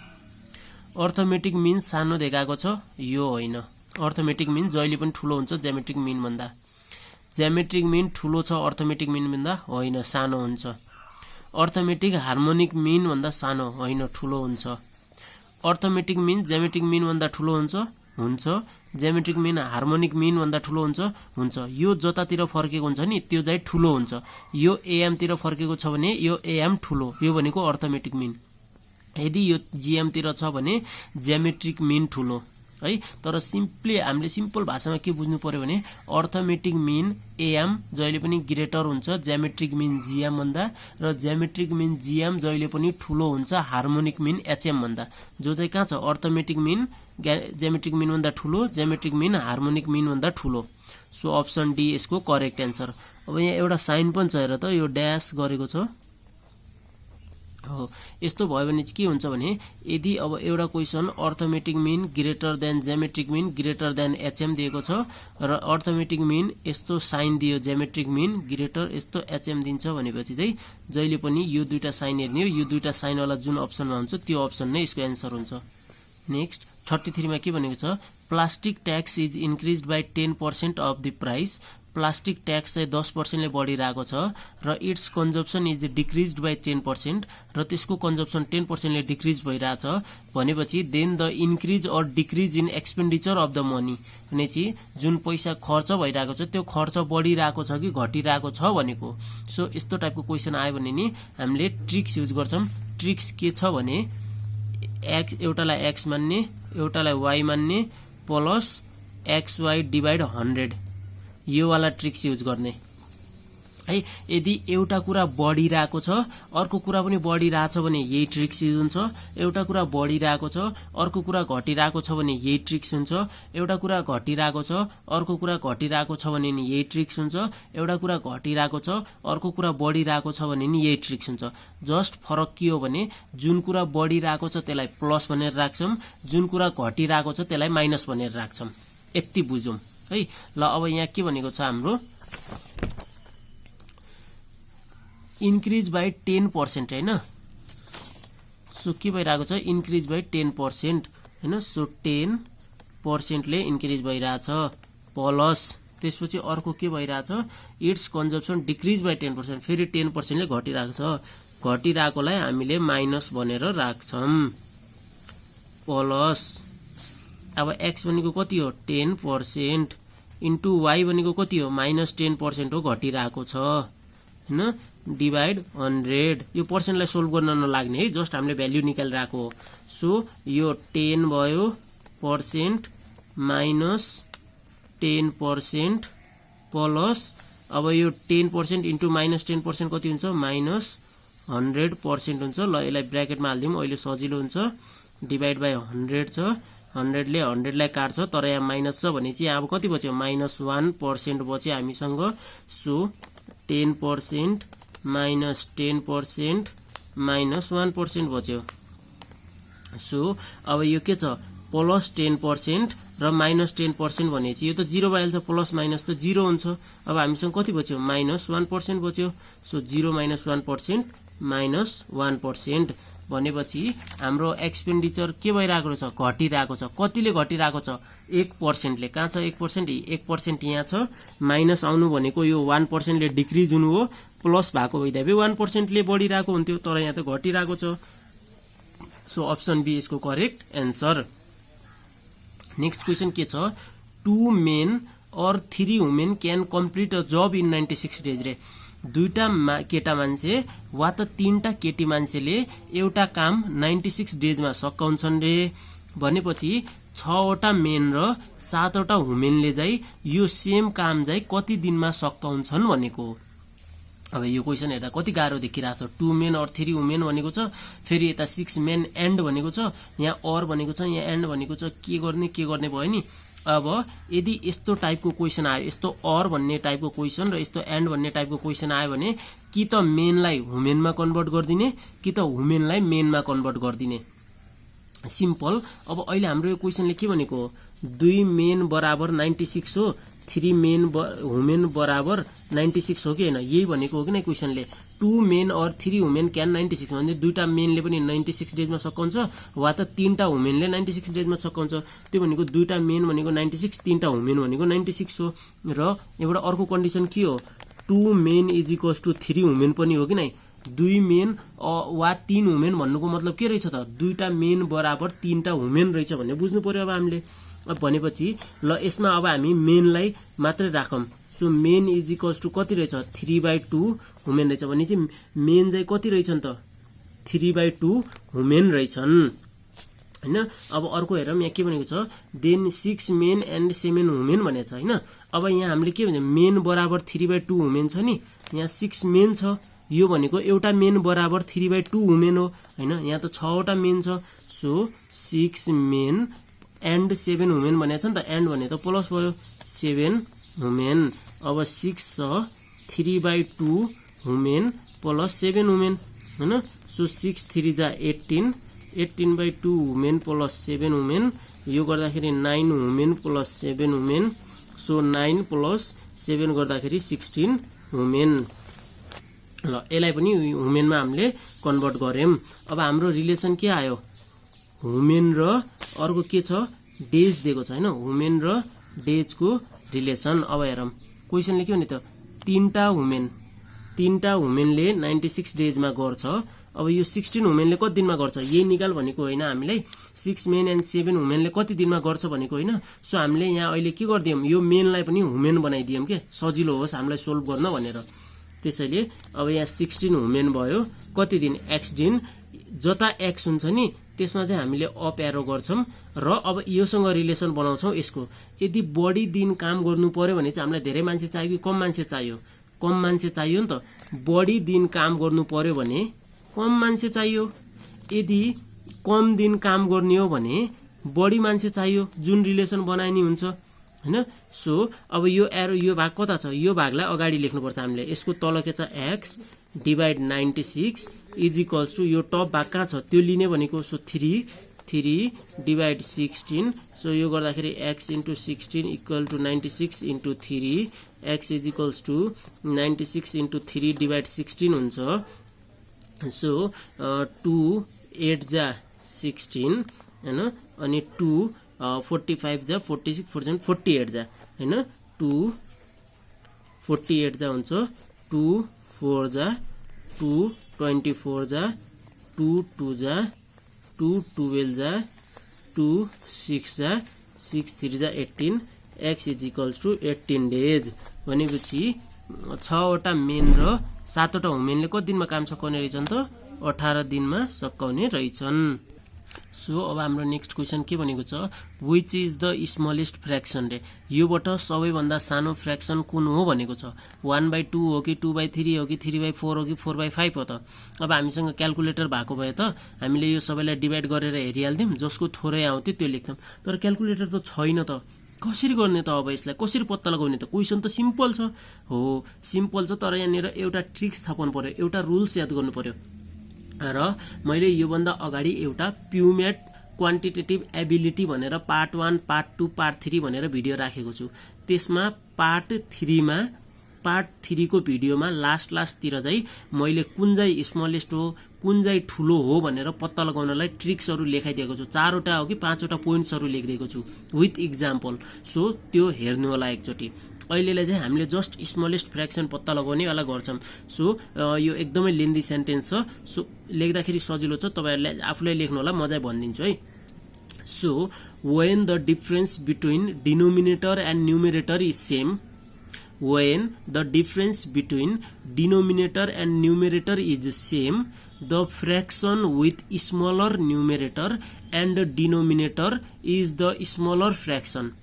अर्थमेटिक मीन सानो देखाएको छ यो होइन अर्थमेटिक मीन जहिले पनि ठूलो हुन्छ ज्योमेट्रिक मीन भन्दा ज्योमेट्रिक मीन ठूलो छ अर्थमेटिक मीन भन्दा होइन सानो हुन्छ अर्थमेटिक हार्मोनिक मीन भन्दा सानो होइन ठूलो हुन्छ अर्थमेटिक मीन ज्योमेट्रिक मीन भन्दा ठूलो हुन्छ हुन्छ ज्यामेट्रिक मिन हार्मोनिक मिन भन्दा ठुलो हुन्छ यो जतातिर फर्केको हुन्छ नि त्यो चाहिँ ठुलो हुन्छ यो एएम तिर फर्केको छ भने यो एएम ठुलो यो भनेको अर्थमेटिक मिन यदि यो जीएम तिर छ भने ज्यामेट्रिक मिन ठुलो है तर सिम्पली हामीले सिम्पल भाषामा के बुझ्नु पर्यो भने अर्थमेटिक मिन एएम जहिले पनि ग्रेटर हुन्छ ज्यामेट्रिक मिन जीएम भन्दा र ज्यामेट्रिक मिन जीएम जहिले पनि ठुलो हुन्छ हार्मोनिक मिन एचएम भन्दा जो चाहिँ कहाँ छ अर्थमेटिक मिन ज्यामेट्रिक मिन भन्दा ठुलो ज्यामेट्रिक मिन हार्मोनिक मिन भन्दा ठुलो सो अप्सन डी यसको करेक्ट एन्सर अब यहाँ एउटा साइन पनि छ हेर त यो ड्यास गरेको छ हो यस्तो भयो भने के हुन्छ भने यदि अब एउटा question arithmetic mean greater than geometric mean greater than HM दिएको छ र अर्थमेटिक मिन यस्तो साइन दियो ज्यामेट्रिक मिन ग्रेटर यस्तो एचएम दिन्छ भनेपछि चाहिँ जहिले पनि यो दुईटा साइन हेर्ने हो यो दुईटा साइन वाला जुन अप्सनमा हुन्छ त्यो अप्सन नै यसको एन्सर हुन्छ नेक्स्ट 33 मा के भनेको छ plastic tax is increased by 10% of the price plastic tax चाहिँ 10% ले बढिरहेको छ र its consumption is decreased by 10% र त्यसको कन्जम्पसन 10% ले डिक्रिज भइरहेछ भनेपछि then the increase or decrease in expenditure of the money भनेपछि जुन पैसा खर्च भइरहेको छ त्यो खर्च बढिरहेको छ कि घटिरहेको छ भनेको सो यस्तो टाइपको क्वेशन आयो भने नि हामीले ट्रिक्स युज गर्छौं ट्रिक्स के छ भने एक्स एउटालाई एक्स मान्ने एउटालाई वाई मान्ने प्लस एक्स वाई डिभाइड 100 यो वाला ट्रिक्स युज गर्ने है यदि एउटा कुरा बढिरहेको छ अर्को कुरा पनि बढिरहेछ भने यही ट्रिक्स युज हुन्छ एउटा कुरा बढिरहेको छ अर्को कुरा घटिरहेको छ भने यही ट्रिक्स हुन्छ एउटा कुरा घटिरहेको छ अर्को कुरा घटिरहेको छ भने नि यही ट्रिक्स हुन्छ एउटा कुरा घटिरहेको छ अर्को कुरा बढिरहेको छ भने नि यही ट्रिक्स हुन्छ जस्ट फरक के हो भने जुन कुरा बढिरहेको छ त्यसलाई प्लस भनेर राख्छौं जुन कुरा घटिरहेको छ त्यसलाई माइनस भनेर राख्छौं यति बुझौं है ल अब यहाँ के भनेको छ हाम्रो इन्क्रिज बाइ 10% हैन सो के भइरहेको छ इन्क्रिज बाइ 10% हैन सो 10% ले इन्क्रिज भइराछ प्लस त्यसपछि अर्को के भइराछ इट्स कन्जम्पसन डिक्रिज बाइ 10% फेरि 10% ले घटिरहेको छ घटिरहेकोलाई हामीले माइनस भनेर राख्छौं प्लस अब x भनेको कति हो 10% इन्टु y भनेको कति हो -10% हो घटिरहेको छ हैन डिभाइड 100 यो पर्सेन्टलाई सोल्भ गर्न नलाग्ने है जस्ट हामीले भ्याल्यु निकालिरहेको हो सो यो 10 भयो % -10% प्लस अब यो 10% इन्टु -10% कति हुन्छ -100% हुन्छ ल यसलाई ब्र्याकेटमा हाल्दियौं अहिले सजिलो हुन्छ डिभाइड बाइ 100 छ 100 ले 100 लाई काट्छ तर यहाँ माइनस छ भने चाहिँ अब कति बच्यो -1% बच्यो हामीसँग सो 10% -10% -1% बच्यो सो अब यो के छ प्लस 10% र -10% भनेपछि यो त 0 भइहाल्छ प्लस माइनस त 0 हुन्छ अब हामीसँग कति बच्यो -1% बच्यो सो 0 - 1% -1% भनेपछि हाम्रो एक्सपेन्डिचर के भइरहेको छ घटिरहेको छ कतिले घटिरहेको छ 1% ले कहाँ छ 1% 1% यहाँ छ माइनस आउनु भनेको यो 1% ले डिक्रिज हुनु हो प्लस भएको भइदा बे 1% ले बढिरहेको हुन्थ्यो तर यहाँ त घटिरहेको छ सो अप्सन बी यसको करेक्ट एन्सर नेक्स्ट क्वेशन के छ 2 men or 3 women can complete a job in 96 days रे दुईटा केटा मान्छे वा त तीनटा केटी मान्छेले एउटा काम 96 डेजमा सकाउँछन् रे भनेपछि 6 वटा मेन र 7 वटा वुमेनले चाहिँ यो सेम काम चाहिँ कति दिनमा सकाउँछन् भनेको अब यो क्वेशन हेर्दा कति गाह्रो देखिरहेछ 2 men or 3 women भनेको छ फेरि यता 6 men and भनेको छ यहाँ or भनेको छ यहाँ and भनेको छ के गर्ने भयो नि अब यदि यस्तो टाइपको क्वेशन आयो यस्तो or भन्ने टाइपको क्वेशन र यस्तो and भन्ने टाइपको क्वेशन आयो भने कि त मेनलाई वुमेनमा कन्भर्ट गर्दिने कि त वुमेनलाई मेनमा कन्भर्ट गर्दिने सिम्पल अब अहिले हाम्रो यो क्वेशनले के भनेको 2 मेन बराबर 96 हो 3 मेन वुमेन बराबर 96 हो कि हैन यही भनेको हो कि नै क्वेशनले 2 men or 3 women can 96 भने दुईटा मेनले पनि 96 डेजमा सकाउँछ वा त तीनटा वुमेनले 96 डेजमा सकाउँछ त्यो भनेको दुईटा मेन भनेको 96 तीनटा वुमेन भनेको 96 हो र एउटा अर्को कन्डिसन के हो 2 men = 3 women पनि हो कि नै 2 men वा 3 women भन्नुको मतलब के रहेछ त दुईटा मेन बराबर तीनटा वुमेन रहेछ भन्ने बुझ्नु पर्यो अब हामीले भनेपछि ल यसमा अब हामी मेनलाई मात्रै राखौं so mean is equals to कति रहेछ 3/2 वुमेन रहेछ भने चाहिँ मेन चाहिँ कति रहेछन् त 3/2 वुमेन रहेछन् हैन अब अर्को हेरौं यहाँ के भनेको छ देन 6 मेन एन्ड 7 वुमेन भनेको छ हैन अब यहाँ हामीले के भन्छ मेन बराबर 3/2 वुमेन छ नि यहाँ 6 मेन छ यो भनेको एउटा मेन बराबर 3/2 वुमेन हो हैन यहाँ त 6 वटा मेन छ सो 6 मेन एन्ड 7 वुमेन भनेको छ नि त एन्ड भने त प्लस भयो 7 वुमेन अब 6 छ 3/2 वुमेन प्लस 7 वुमेन हैन सो 6 3 जा 18/2 वुमेन प्लस 7 वुमेन यो गर्दाखेरि 9 women plus 7 women so 9 plus 7 गर्दाखेरि 16 वुमेन ल यसलाई पनि वुमेनमा हामीले कन्भर्ट गर्यौं अब हाम्रो रिलेसन के आयो वुमेन र अर्को के छ डेज दिएको छ हैन वुमेन र डेज को रिलेसन अब हेरौं क्वेशनले के भने त तीनटा वुमेनले 96 डेज मा गर्छ अब यो 16 वुमेनले कति दिनमा गर्छ यही निकाल भनेको हैन हामीलाई 6 मेन एन्ड 7 वुमेनले कति दिनमा गर्छ भनेको हैन सो हामीले यहाँ अहिले के गर्दियौं यो मेनलाई पनि वुमेन बनाइदियौं के सजिलो होस् हामीलाई सोल्भ गर्न भनेर त्यसैले अब यहाँ 16 वुमेन भयो कति दिन x दिन जता x हुन्छ नि त्यसमा चाहिँ हामीले अप एरो गर्छौं र अब योसँग रिलेसन बनाउँछौं यसको यदि बढी दिन काम गर्नु पर्यो भने चाहिँ हामीलाई धेरै मान्छे चाहियो कि कम मान्छे चाहियो नि त बढी दिन काम गर्नु पर्यो भने कम मान्छे चाहियो यदि कम दिन काम गर्ने हो भने बढी मान्छे चाहियो जुन रिलेसन बनाइनी हुन्छ हैन सो अब यो एरो यो भाग कता छ यो भागलाई अगाडि लेख्नु पर्छ हामीले यसको तल के छ x divide 96 is equals to यो टप भाग कहाँ छ त्यो लिने भनेको सो 3 डिवाइड 16 सो यो गर्दाखेरि x into 16 equal to 96 into 3 x is equals to 96 into 3 divide 16 हुन्छ सो 2 8 जा 16 हैन अनि 2 45 जा 46 48 जा हैन 2 48 जा हुन्छ 2 4 जा 2 24 जा 2 2 जा 2 12 जा 2 6 जा 6 3 जा 18 x is equals to 18 days भनेपछि 6 वटा मेन र 7 वटा वुमेनले कति दिनमा काम सकाउने रहेछन् त 18 दिनमा सकाउने रहेछन् सो अब हाम्रो नेक्स्ट क्वेशन के भनेको छ which is the smallest fraction रे योबाट सबैभन्दा सानो फ्र्याक्सन कुन हो भनेको छ 1/2 हो कि 2/3 हो कि 3/4 हो कि 4/5 हो त अब हामीसँग क्याल्कुलेटर भएको भए त हामीले यो सबैलाई डिवाइड गरेर हेरिहाल्थ्यौं जसको थोरै आउँथ्यो त्यो लेख्थौं तर क्याल्कुलेटर त छैन त कसरी गर्ने त अब यसलाई कसरी पत्ता लगाउने त क्वेशन त सिम्पल छ हो सिम्पल छ तर यहाँनिर एउटा ट्रिक्स थाहा पाउनु पर्यो एउटा रुल्स याद गर्नु पर्यो र मैले यो भन्दा अगाडि एउटा प्युमेट क्वान्टिटेटिभ एबिलिटी भनेर पार्ट 1 पार्ट 2 पार्ट 3 भनेर भिडियो राखेको छु त्यसमा पार्ट 3 को भिडियोमा लास्ट तिर चाहिँ मैले कुन चाहिँ स्मलेस्ट हो कुन चाहिँ ठुलो हो भनेर पत्ता लगाउनलाई ट्रिक्सहरु लेखाइदिएको छु 4 वटा हो कि 5 वटा पोइन्ट्सहरु लेखिदिएको छु विथ एक्जाम्पल सो त्यो हेर्नु होला एकचोटी अहिलेलाई चाहिँ हामीले जस्ट स्मलेस्ट फ्र्याक्सन पत्ता लगाउने वाला गर्छौं सो यो एकदमै लेन्दी सेन्टेन्स छ सो लेख्दाखेरि सजिलो छ तपाईहरुले आफुलाई लेख्नु होला म चाहिँ भनिदिन्छु है so when the difference between denominator and numerator is same when the difference between denominator and numerator is same the fraction with smaller numerator and denominator is the smaller fraction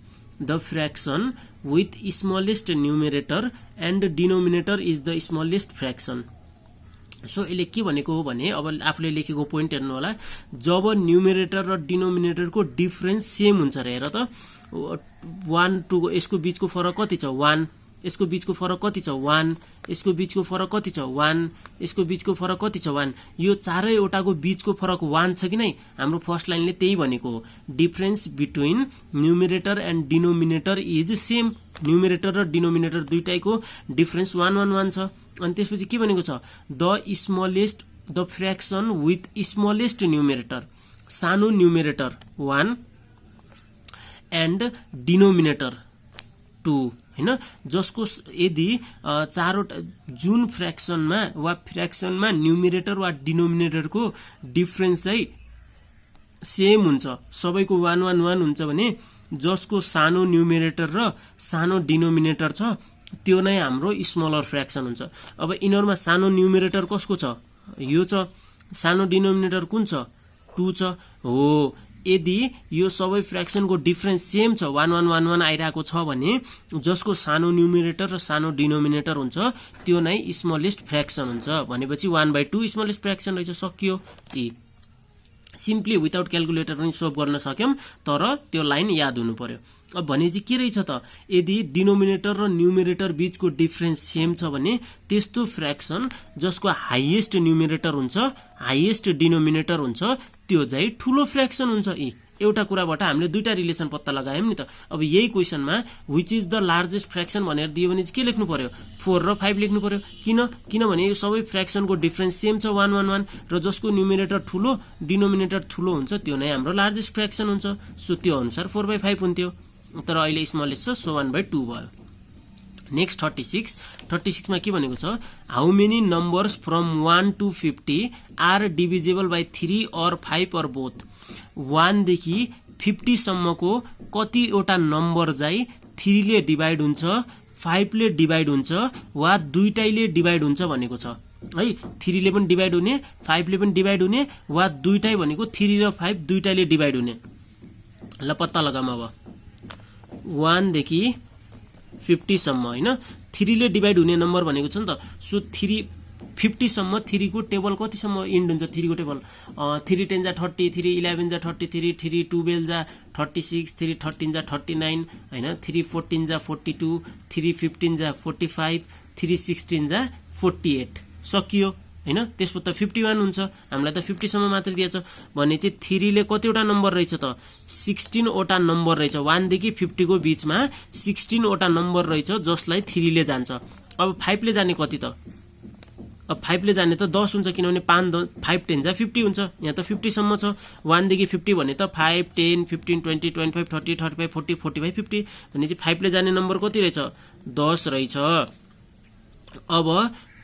the fraction with smallest numerator and denominator is the smallest fraction so यसले के भनेको हो भने अब आफुले लेखेको point हेर्नु होला जब न्युमेरेटर र डिनोमिनेटरको डिफरेन्स सेम हुन्छ रे हेर त 1 2 यसको बीचको फरक कति छ 1 यसको बीचको फरक कति छ 1 यसको बीचको फरक कति छ 1 यसको बीचको फरक कति छ 1 यो चारै वटाको बीचको फरक 1 छ कि नै हाम्रो फर्स्ट लाइनले त्यही भनेको हो difference between numerator and denominator is same numerator र डिनोमिनेटर दुईटैको डिफरेन्स 1 1 1 छ अनि त्यसपछि के भनेको छ the fraction with smallest numerator सानो न्युमेरेटर 1 एन्ड डिनोमिनेटर 2 हैन जसको यदि चारवटा जुन फ्र्याक्सनमा वा फ्र्याक्सनमा न्युमेरेटर वा डिनोमिनेटरको डिफरेन्स चाहिँ सेम हुन्छ सबैको 1 1 1 हुन्छ भने जसको सानो न्युमेरेटर र सानो डिनोमिनेटर छ त्यो नै हाम्रो स्मलर फ्र्याक्सन हुन्छ। अब यिनीहरुमा सानो न्युमेरेटर कसको छ? यो छ। सानो डिनोमिनेटर कुन छ? 2 छ। हो, यदि यो सबै फ्र्याक्सनको डिफरेन्स सेम छ 1 1 1 1 आइरहेको छ भने जसको सानो न्युमेरेटर र सानो डिनोमिनेटर हुन्छ त्यो नै स्मलेस्ट फ्र्याक्सन हुन्छ। भनेपछि 1/2 स्मलेस्ट फ्र्याक्सन रहेछ। सकियो। सिम्पली विदाउट क्याल्कुलेटर पनि सोल्भ गर्न सक्यौं, तर त्यो लाइन याद हुनु पर्यो। अब भनेपछि के रहेछ त? यदि डिनोमिनेटर र न्युमेरेटर बीचको डिफरेन्स सेम छ भने त्यस्तो फ्र्याक्सन जसको हाईएस्ट न्युमेरेटर हुन्छ हाईएस्ट डिनोमिनेटर हुन्छ त्यो चाहिँ ठूलो फ्र्याक्सन हुन्छ। एउटा कुराबाट हामीले दुईटा रिलेसन पत्ता लगायौं नि त। अब यही क्वेशनमा which is the largest fraction भनेर दियो भने के लेख्नु पर्यो? 4 र 5 लेख्नु पर्यो। किनभने यो सबै फ्र्याक्सनको डिफरेन्स सेम छ 1 1 1 र जसको न्युमेरेटर ठूलो डिनोमिनेटर ठूलो हुन्छ त्यो नै हाम्रो लार्जेस्ट फ्र्याक्सन हुन्छ। सो त्यो अनुसार 4/5 हुन्थ्यो, तर अहिले स्मलेस्ट छ सो 1/2 भयो। नेक्स्ट 36 मा के भनेको छ? How many numbers from 1 to 50 are divisible by 3 or 5 or both? 1 देखि 50 सम्मको कतिवटा नम्बर चाहिँ 3 ले डिभाइड हुन्छ, 5 ले डिभाइड हुन्छ वा दुईटैले डिभाइड हुन्छ भनेको छ है। 3 ले पनि डिभाइड हुने, 5 ले पनि डिभाइड हुने वा दुईटै भनेको 3 र 5 दुईटैले डिभाइड हुने। ल पत्ता लगाम। अब 1 देखि 50 सम्म हैन, 3 ले डिभाइड हुने नम्बर भनेको छ नि त। सो 50 सम्म 3 को टेबल कतिसम्म इन्ड हुन्छ? 3 को टेबल 3 10 जा 30, 3 11 जा 33, 3 12 जा 36, 3 13 जा 39 हैन, 3 14 जा 42, 3 15 जा 45, 3 16 जा 48। सकियो हैन। त्यसपछि त 51 हुन्छ। हामीलाई त 50 सम्म मात्र दिएछ भने चाहिँ 3 ले कतिवटा नम्बर रहेछ त? 16 वटा नम्बर रहेछ। 1 देखि 50 को बीचमा 16 वटा नम्बर रहेछ जसलाई 3 ले जान्छ। अब 5 ले जाने कति त? अब 5 ले जाने त 10 हुन्छ, किनभने 5 10 जा 50 हुन्छ। यहाँ त 50 सम्म छ। 1 देखि 50 भने त 5 10 15 20 25 30 35 40 45 50 भने चाहिँ 5 ले जाने नम्बर कति रहेछ? 10 रहेछ। अब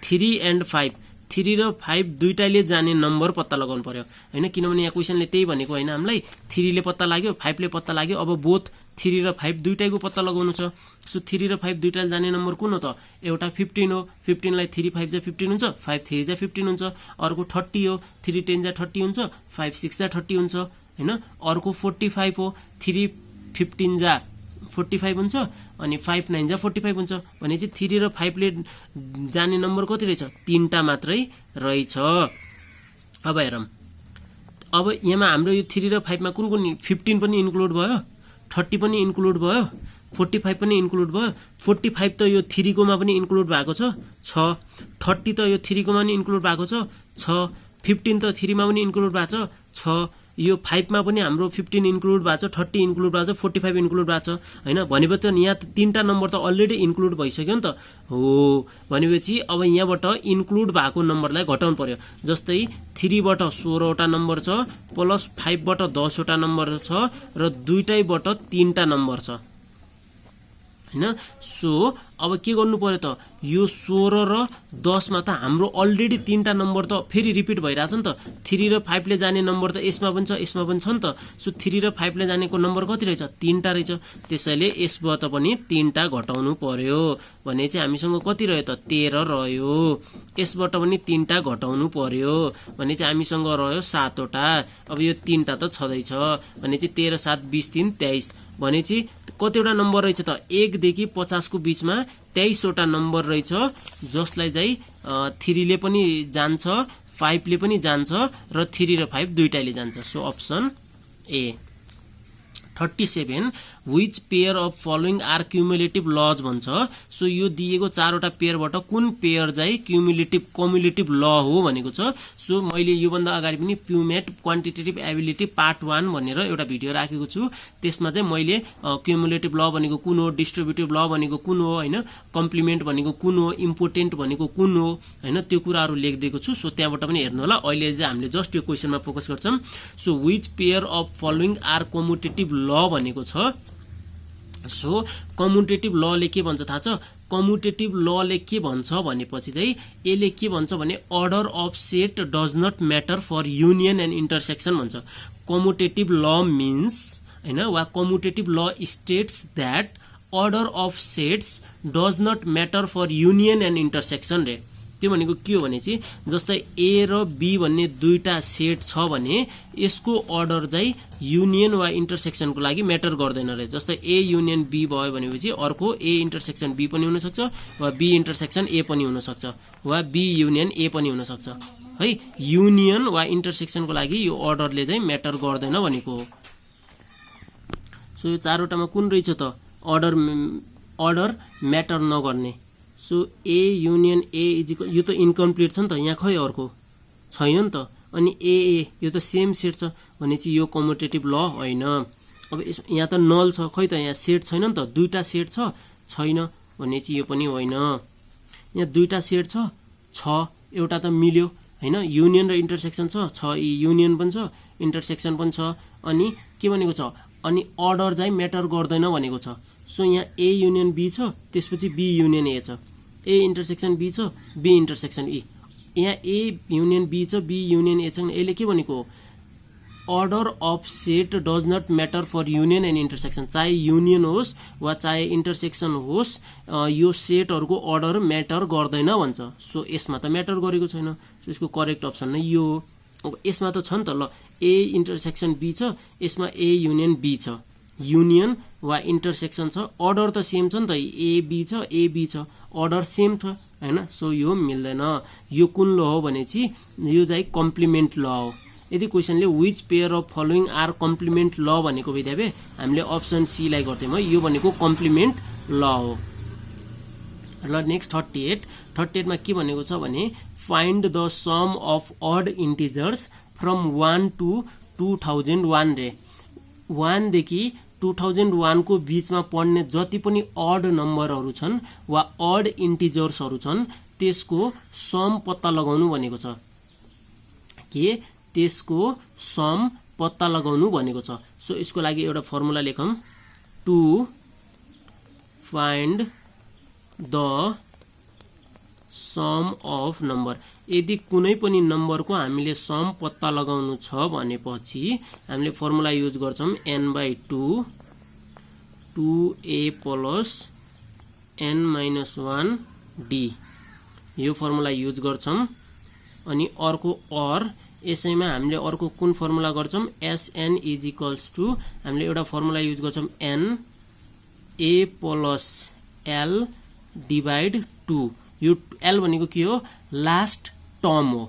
3 and 5 3 र 5 दुईटैले जाने नम्बर पत्ता लगाउनु पर्यो हैन, किनभने यहाँ क्वेशनले त्यही भनेको हैन हामीलाई। 3 ले पत्ता लाग्यो, 5 ले पत्ता लाग्यो। अब बोथ 3 र 5 दुईटैको पत्ता लगाउनु छ। सो 3 र 5 दुईटैले जाने नम्बर कुन हो त? एउटा 15 हो। 15 लाई 3 5 जा 15 हुन्छ, 5 3 जा 15 हुन्छ। अर्को 30 हो। 3 10 जा 30 हुन्छ, 5 6 जा 30 हुन्छ हैन। अर्को 45 हो। 3 15 जा 45 हुन्छ अनि 5 9 जा 45 हुन्छ। भने चाहिँ 3 र 5 ले जाने नम्बर कति रहेछ? 3टा मात्रै रहेछ। अब हेरौं। अब यहाँमा हाम्रो यो 3 र 5 मा कुन 15 पनि इन्क्लुड भयो, 30 पनि इन्क्लुड भयो, 45 पनि इन्क्लुड भयो। 45 त यो 3 कोमा पनि इन्क्लुड भएको छ 30 त यो 3 कोमा पनि इन्क्लुड भएको छ 15 त 3 मा पनि इन्क्लुड भएको छ यो 5 मा पनि हाम्रो 15 इन्क्लुड भएको छ, 30 इन्क्लुड भएको छ, 45 इन्क्लुड भएको छ हैन। भनेपछि यहाँ 3टा नम्बर त अलरेडी इन्क्लुड भइसक्यो नि त। हो, भनेपछि अब यहाँबाट इन्क्लुड भएको नम्बरलाई घटाउनु पर्यो। जस्तै 3 बाट 16 वटा नम्बर छ प्लस 5 बाट 10 वटा नम्बर छ र दुईटैबाट 3टा नम्बर छ हैन। सो अब के गर्नु पर्यो त? यो 16 र 10 मा त हाम्रो अलरेडी 3टा नम्बर त फेरि रिपिट भइराछ नि त। 3 र 5 ले जाने नम्बर त यसमा पनि छ यसमा पनि छ नि त। सो 3 र 5 ले जानेको नम्बर कति रहेछ? 3टा रहेछ। त्यसैले यसबाट पनि 3टा घटाउनु पर्यो भने चाहिँ हामीसँग कति रह्यो त? 13 रह्यो। यसबाट पनि 3टा घटाउनु पर्यो भने चाहिँ हामीसँग रह्यो 7 वटा। अब यो 3टा त छदैछ भने चाहिँ 13 7 20 3 23 भने चाहिँ कतिवटा नम्बर रहेछ त? 1 देखि 50 को बीचमा 23 वटा नम्बर रहेछ जसलाई चाहिँ 3 ले पनि जान्छ, 5 ले पनि जान्छ र 3 र 5 दुईटैले जान्छ। So option A. 37 which pair of following are cumulative laws भन्छ। सो यो दिएको 4 वटा पेयरबाट कुन पेयर चाहिँ क्युमुलेटिभ ल हो भनेको छ। सो मैले यो भन्दा अगाडि पनि प्युमेट क्वान्टिटेटिभ एबिलिटी पार्ट 1 भनेर एउटा भिडियो राखेको छु। त्यसमा चाहिँ मैले क्युमुलेटिभ ल भनेको कुन हो, डिस्ट्रिब्युटिभ ल भनेको कुन हो हैन, कम्प्लिमेन्ट भनेको कुन हो, इम्पोर्टेन्ट भनेको कुन हो हैन, त्यो कुराहरु लेखिदिएको छु। सो त्यहाँबाट पनि हेर्नु होला। अहिले चाहिँ हामीले जस्ट यो क्वेशनमा फोकस गर्छौं। So which pair of following are commutative law भनेको छ। सो कम्युटेटिभ ल ले के भन्छ थाहा छ? कम्युटेटिभ ल ले के भन्छ भनेपछि चाहिँ यसले के भन्छ भने order of set does not matter for union and intersection भन्छ। कम्युटेटिभ ल मिन्स हैन वा commutative law states that order of sets does not matter for union and intersection रे त्यो भनेको के हो भने चाहिँ जस्तै ए र बी भन्ने दुईटा सेट छ भने यसको अर्डर चाहिँ युनियन वा इन्टरसेक्सनको लागि म्याटर गर्दैन रे जस्तै ए युनियन बी भयो भनेपछि अर्को ए इन्टरसेक्सन बी पनि हुन सक्छ वा बी इन्टरसेक्सन ए पनि हुन सक्छ वा बी युनियन ए पनि हुन सक्छ है युनियन वा इन्टरसेक्सनको लागि यो अर्डरले चाहिँ म्याटर गर्दैन भनेको हो सो यो चारवटामा कुन रहेछ त अर्डर म्याटर नगर्ने so A union A is equal यो त इन्कम्प्लिट छ नि त यहाँ खै अर्को छैन नि त अनि ए यो त सेम सेट छ भनेपछि यो कम्युटेटिभ ल होइन अब यहाँ त नल छ खै त यहाँ सेट छैन नि त दुईटा सेट छैन भनेपछि यो पनि होइन यहाँ दुईटा सेट छ एउटा त मिल्यो हैन युनियन र इन्टरसेक्सन छ युनियन पनि छ इन्टरसेक्सन पनि छ अनि के भनेको छ अनि अर्डर चाहिँ म्याटर गर्दैन भनेको छ सो यहाँ ए युनियन बी छ त्यसपछि बी युनियन ए छ ए इन्टरसेक्सन बी छ बी इन्टरसेक्सन ई यहाँ ए युनियन बी छ बी युनियन ए छ यसले के भनेको order of set does not matter for union and intersection चाहे युनियन होस् वा चाहे इन्टरसेक्सन होस् यो सेटहरूको अर्डर म्याटर गर्दैन भन्छ सो यसमा त म्याटर गरेको छैन सो यसको करेक्ट अप्सन नै यो अब यसमा त छ नि त ल ए इन्टरसेक्सन बी छ यसमा ए युनियन बी छ युनियन वा इन्टरसेक्सन छ अर्डर त सेम छ नि त ए बी छ अर्डर सेम छ हैन सो यो मिल्दैन यो कुन ल हो भनेपछि यो चाहिँ कम्प्लिमेन्ट ल हो यदि क्वेसनले which pair of following are complement ल भनेको विद्यार्थी हामीले अप्सन सी लाई गर्थ्यौं है यो भनेको कम्प्लिमेन्ट ल हो ल नेक्स्ट 38 मा के भनेको छ भने find the sum of odd integers from 1 to 2001 रे 1 देखि 2001 को बीचमा पढ्ने जति पनि अड नम्बरहरू छन् वा अड इन्टिजर्सहरू छन् त्यसको सम पत्ता लगाउनु भनेको छ के त्यसको सम पत्ता लगाउनु भनेको छ सो यसको लागि एउटा फर्मुला लेखौं to find the sum of number यदि कुनै पनि नम्बरको हामीले सम पत्ता लगाउनु छ भनेपछि हामीले फर्मुला युज गर्छौं n/2 2a + n-1 d यो फर्मुला युज गर्छौं अनि अर्को और यसैमा हामीले अर्को कुन फर्मुला गर्छौं sn = हामीले एउटा फर्मुला युज गर्छौं n a + l / 2 यो l भनेको के हो लास्ट टर्म हो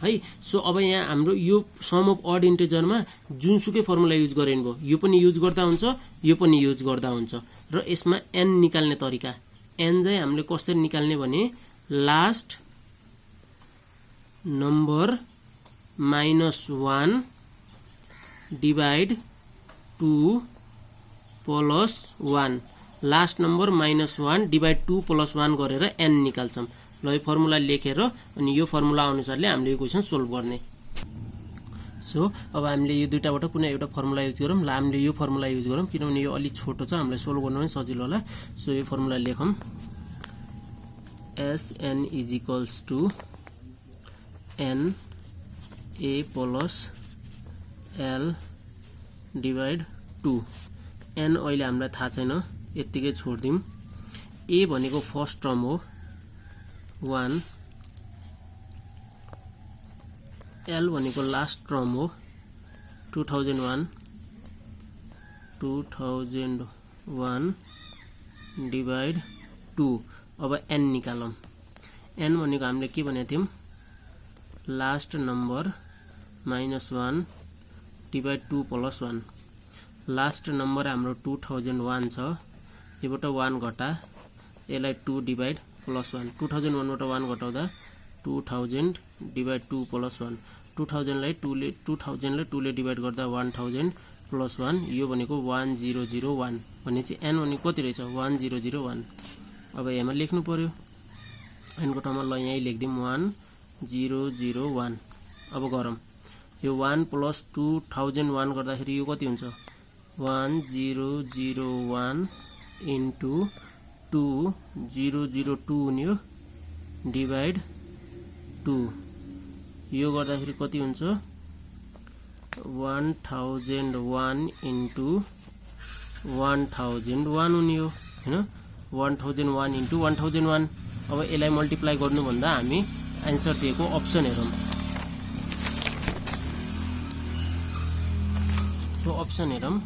है सो अब यहाँ हाम्रो यो सम अफ अड इन्टिजरमा जुनसुकै फर्मुला युज गरिनु भो यो पनि युज गर्दा हुन्छ यो पनि युज गर्दा हुन्छ र यसमा n निकाल्ने तरिका n चाहिँ हामीले कसरी निकाल्ने भने लास्ट नम्बर -1 / 2 + 1 लास्ट नम्बर -1 / 2 + 1 गरेर n निकाल्छौं ल यो फर्मुला लेखेर अनि यो फर्मुला अनुसारले हामीले यो क्वेशन सोल्भ गर्ने सो अब हामीले यो दुईटाबाट कुनै एउटा फर्मुला युज गरौँ ल हामीले यो फर्मुला युज गरौँ किनभने यो अलि छोटो छ हामीले सोल्भ गर्न पनि सजिलो होला सो यो formula लेखौं sn = n a + l / 2 n अहिले हामीलाई थाहा छैन यतिकै छोड्दियौं a भनेको फर्स्ट टर्म हो 1 l भनेको लास्ट टर्म हो 2001 / 2 अब n निकालौं n भनेको हामीले के भनेको थियौं लास्ट नम्बर -1 / 2 + 1 लास्ट नम्बर हाम्रो 2001 छ योबाट 1 घटा यसलाई 2 / +1 2001 बाट 1 घटाउँदा 2000 / 2 + 1 2000 लाई 2 ले डिवाइड गर्दा 1000 + 1 यो भनेको 1001 भनेपछि n भनेको कति रहेछ 1001 अब यहाँ लेख्नु पर्यो n को ठाउँमा ल यही लेख्दिम 1001 अब गरौँ यो 1 + 2001 गर्दाखेरि यो कति हुन्छ 1001 * 2002 हुने डिवाइड 2 यो गर्दाखेरि कति हुन्छ 1001 इन्टु 1001 हुने हो हैन 1001 इन्टु 1001 अब यसलाई मल्टिप्लाई गर्नु भन्दा हामी आन्सर दिएको अप्सन हेरौं सो अप्सन हेरौं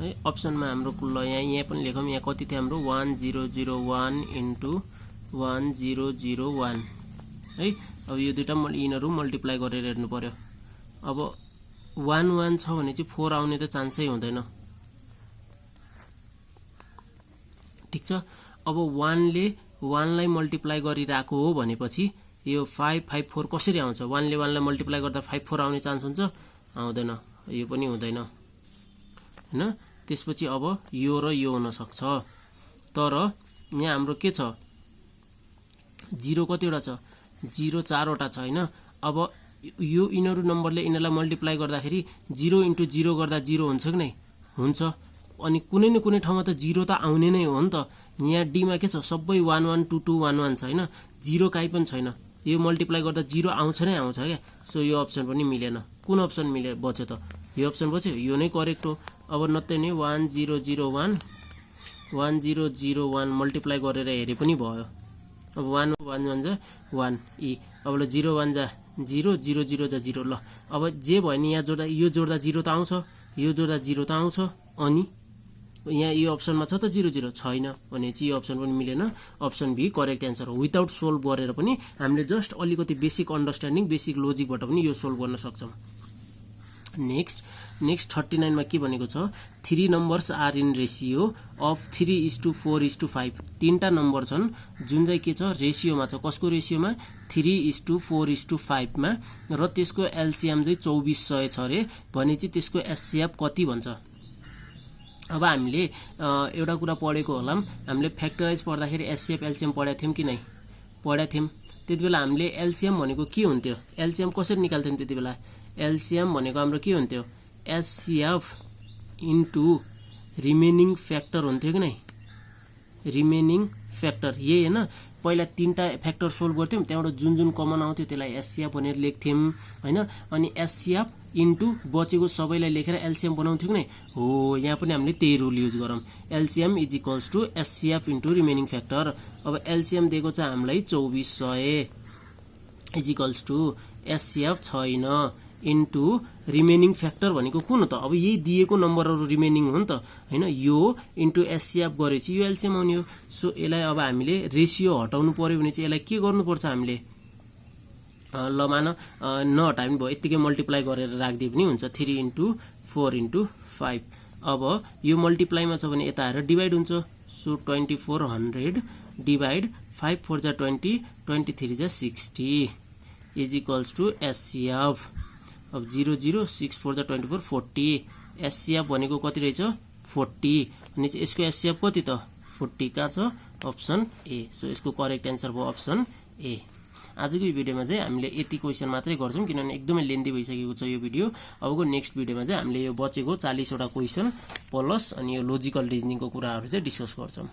है अप्सनमा हाम्रो ल यहाँ पनि लेखौं यहाँ कति थियो हाम्रो 1001 इन्टु 1001 है अब यो दुईटा यिनीहरु मल्टिप्लाई गरेर हेर्नु पर्यो अब 11 छ भने चाहिँ 4 आउने त चान्सै हुँदैन ठीक छ अब 1 ले 1 लाई मल्टिप्लाई गरिराको हो भनेपछि यो 554 कसरी आउँछ 1 ले 1 लाई मल्टिप्लाई गर्दा 54 आउने चान्स हुन्छ आउँदैन यो पनि हुँदैन हैन त्यसपछि अब यो र यो हुन सक्छ तर यहाँ हाम्रो के छ 0 कतिवटा छ 0 4 वटा छ हैन अब यो यिनीहरु नम्बरले यिनीलाई मल्टिप्लाई गर्दाखेरि 0 इन्टु 0 गर्दा 0 हुन्छ कि नै हुन्छ अनि कुनै न कुनै ठाउँमा त 0 त आउने नै हो नि त यहाँ डी मा के छ सबै 112211 छ हैन 0 काई पनि छैन यो मल्टिप्लाई गर्दा 0 आउँछ नै आउँछ के सो यो अप्सन पनि मिलेन कुन अप्सन मिले बच्यो त यो अप्सन बच्यो यो नै करेक्ट हो अब नत्तै नै 1001 मल्टिप्लाई गरेर हेरे पनि भयो अब 1 1 1 जा 1 ई अब ल 0 1 जा 0 0 0 जा 0 ल अब जे भयो नि यहाँ जोड्दा यो जोड्दा 0 त आउँछ यो जोड्दा 0 त आउँछ अनि यहाँ यो अप्सनमा छ त 0 0 छैन भने चाहिँ यो अप्सन पनि मिलेन अप्सन बी करेक्ट आन्सर हो विदाउट सोल्भ गरेर पनि हामीले जस्ट अलिकति बेसिक अन्डरस्ट्यान्डिङ बेसिक लजिकबाट पनि यो सोल्भ गर्न सक्छौं नेक्स्ट 39 मा के भनेको छ 3 numbers are in ratio of 3:4:5 तीनटा नम्बर छन् जुन चाहिँ के छ रेशियोमा छ कसको रेशियोमा 3:4:5 मा र त्यसको एलसीएम चाहिँ 2400 छ रे भने चाहिँ त्यसको एचसीएफ कति भन्छ अब हामीले एउटा कुरा पढेको होला हामीले फ्याक्टराइज पढ्दाखेरि एचसीएफ एलसीएम पढेका थियौं कि नै पढेका थियौं त्यतिबेला हामीले एलसीएम भनेको के हुन्थ्यो एलसीएम कसरी निकाल्थ्यौं त्यतिबेला एलसीएम भनेको हाम्रो के हुन्थ्यो एचसीएफ इन्टु रिमेनिङ फ्याक्टर हुन्थ्यो कि नै रिमेनिङ फ्याक्टर यही हैन पहिला तीनटा फ्याक्टर सोल्भ गर्थ्यौं त्यहाँबाट जुन जुन कमन आउँथ्यो त्यसलाई एचसीएफ भनेर लेख्थ्यौं हैन अनि एचसीएफ इन्टु बचेको सबैलाई लेखेर एलसीएम बनाउँथ्यौं कि नै हो यहाँ पनि हामीले त्यही रुल युज गरौँ LCM = HCF into remaining factor अब एलसीएम दिएको छ हामीलाई 2400 = एचसीएफ छैन इन्टु रिमेनिङ फ्याक्टर भनेको कुन हो त अब यही दिएको नम्बरहरु रिमेनिङ हो नि त हैन यो इन्टु एचसीएफ गरेपछि यो एलसीएम आउने हो सो यसलाई अब हामीले रेशियो हटाउनु पर्यो भने चाहिँ यसलाई के गर्नुपर्छ हामीले ल मान नहटाए पनि भयो यतिकै मल्टिप्लाई गरेर राख्दिए पनि हुन्छ 3:4:5 अब यो मल्टिप्लाईमा छ भने यता आएर डिभाइड हुन्छ सो 2400 डिभाइड 5 4 जा 20 23 जा 60 = एचसीएफ अब 0 0 6 4 जा 24 40 एचसीएफ भनेको कति रहेछ 40 अनि चाहिँ यसको एचसीएफ कति त 40 का छ अप्सन ए सो यसको करेक्ट आन्सर भयो अप्सन ए आजको यो भिडियोमा चाहिँ हामीले यति क्वेशन मात्रै गर्छौं किनभने एकदमै लेन्दी भइसकेको छ यो भिडियो अबको नेक्स्ट भिडियोमा चाहिँ हामीले यो बचेको 40 वटा क्वेशन प्लस अनि यो लजिकल रिजनिङको कुराहरु चाहिँ डिस्कस गर्छौं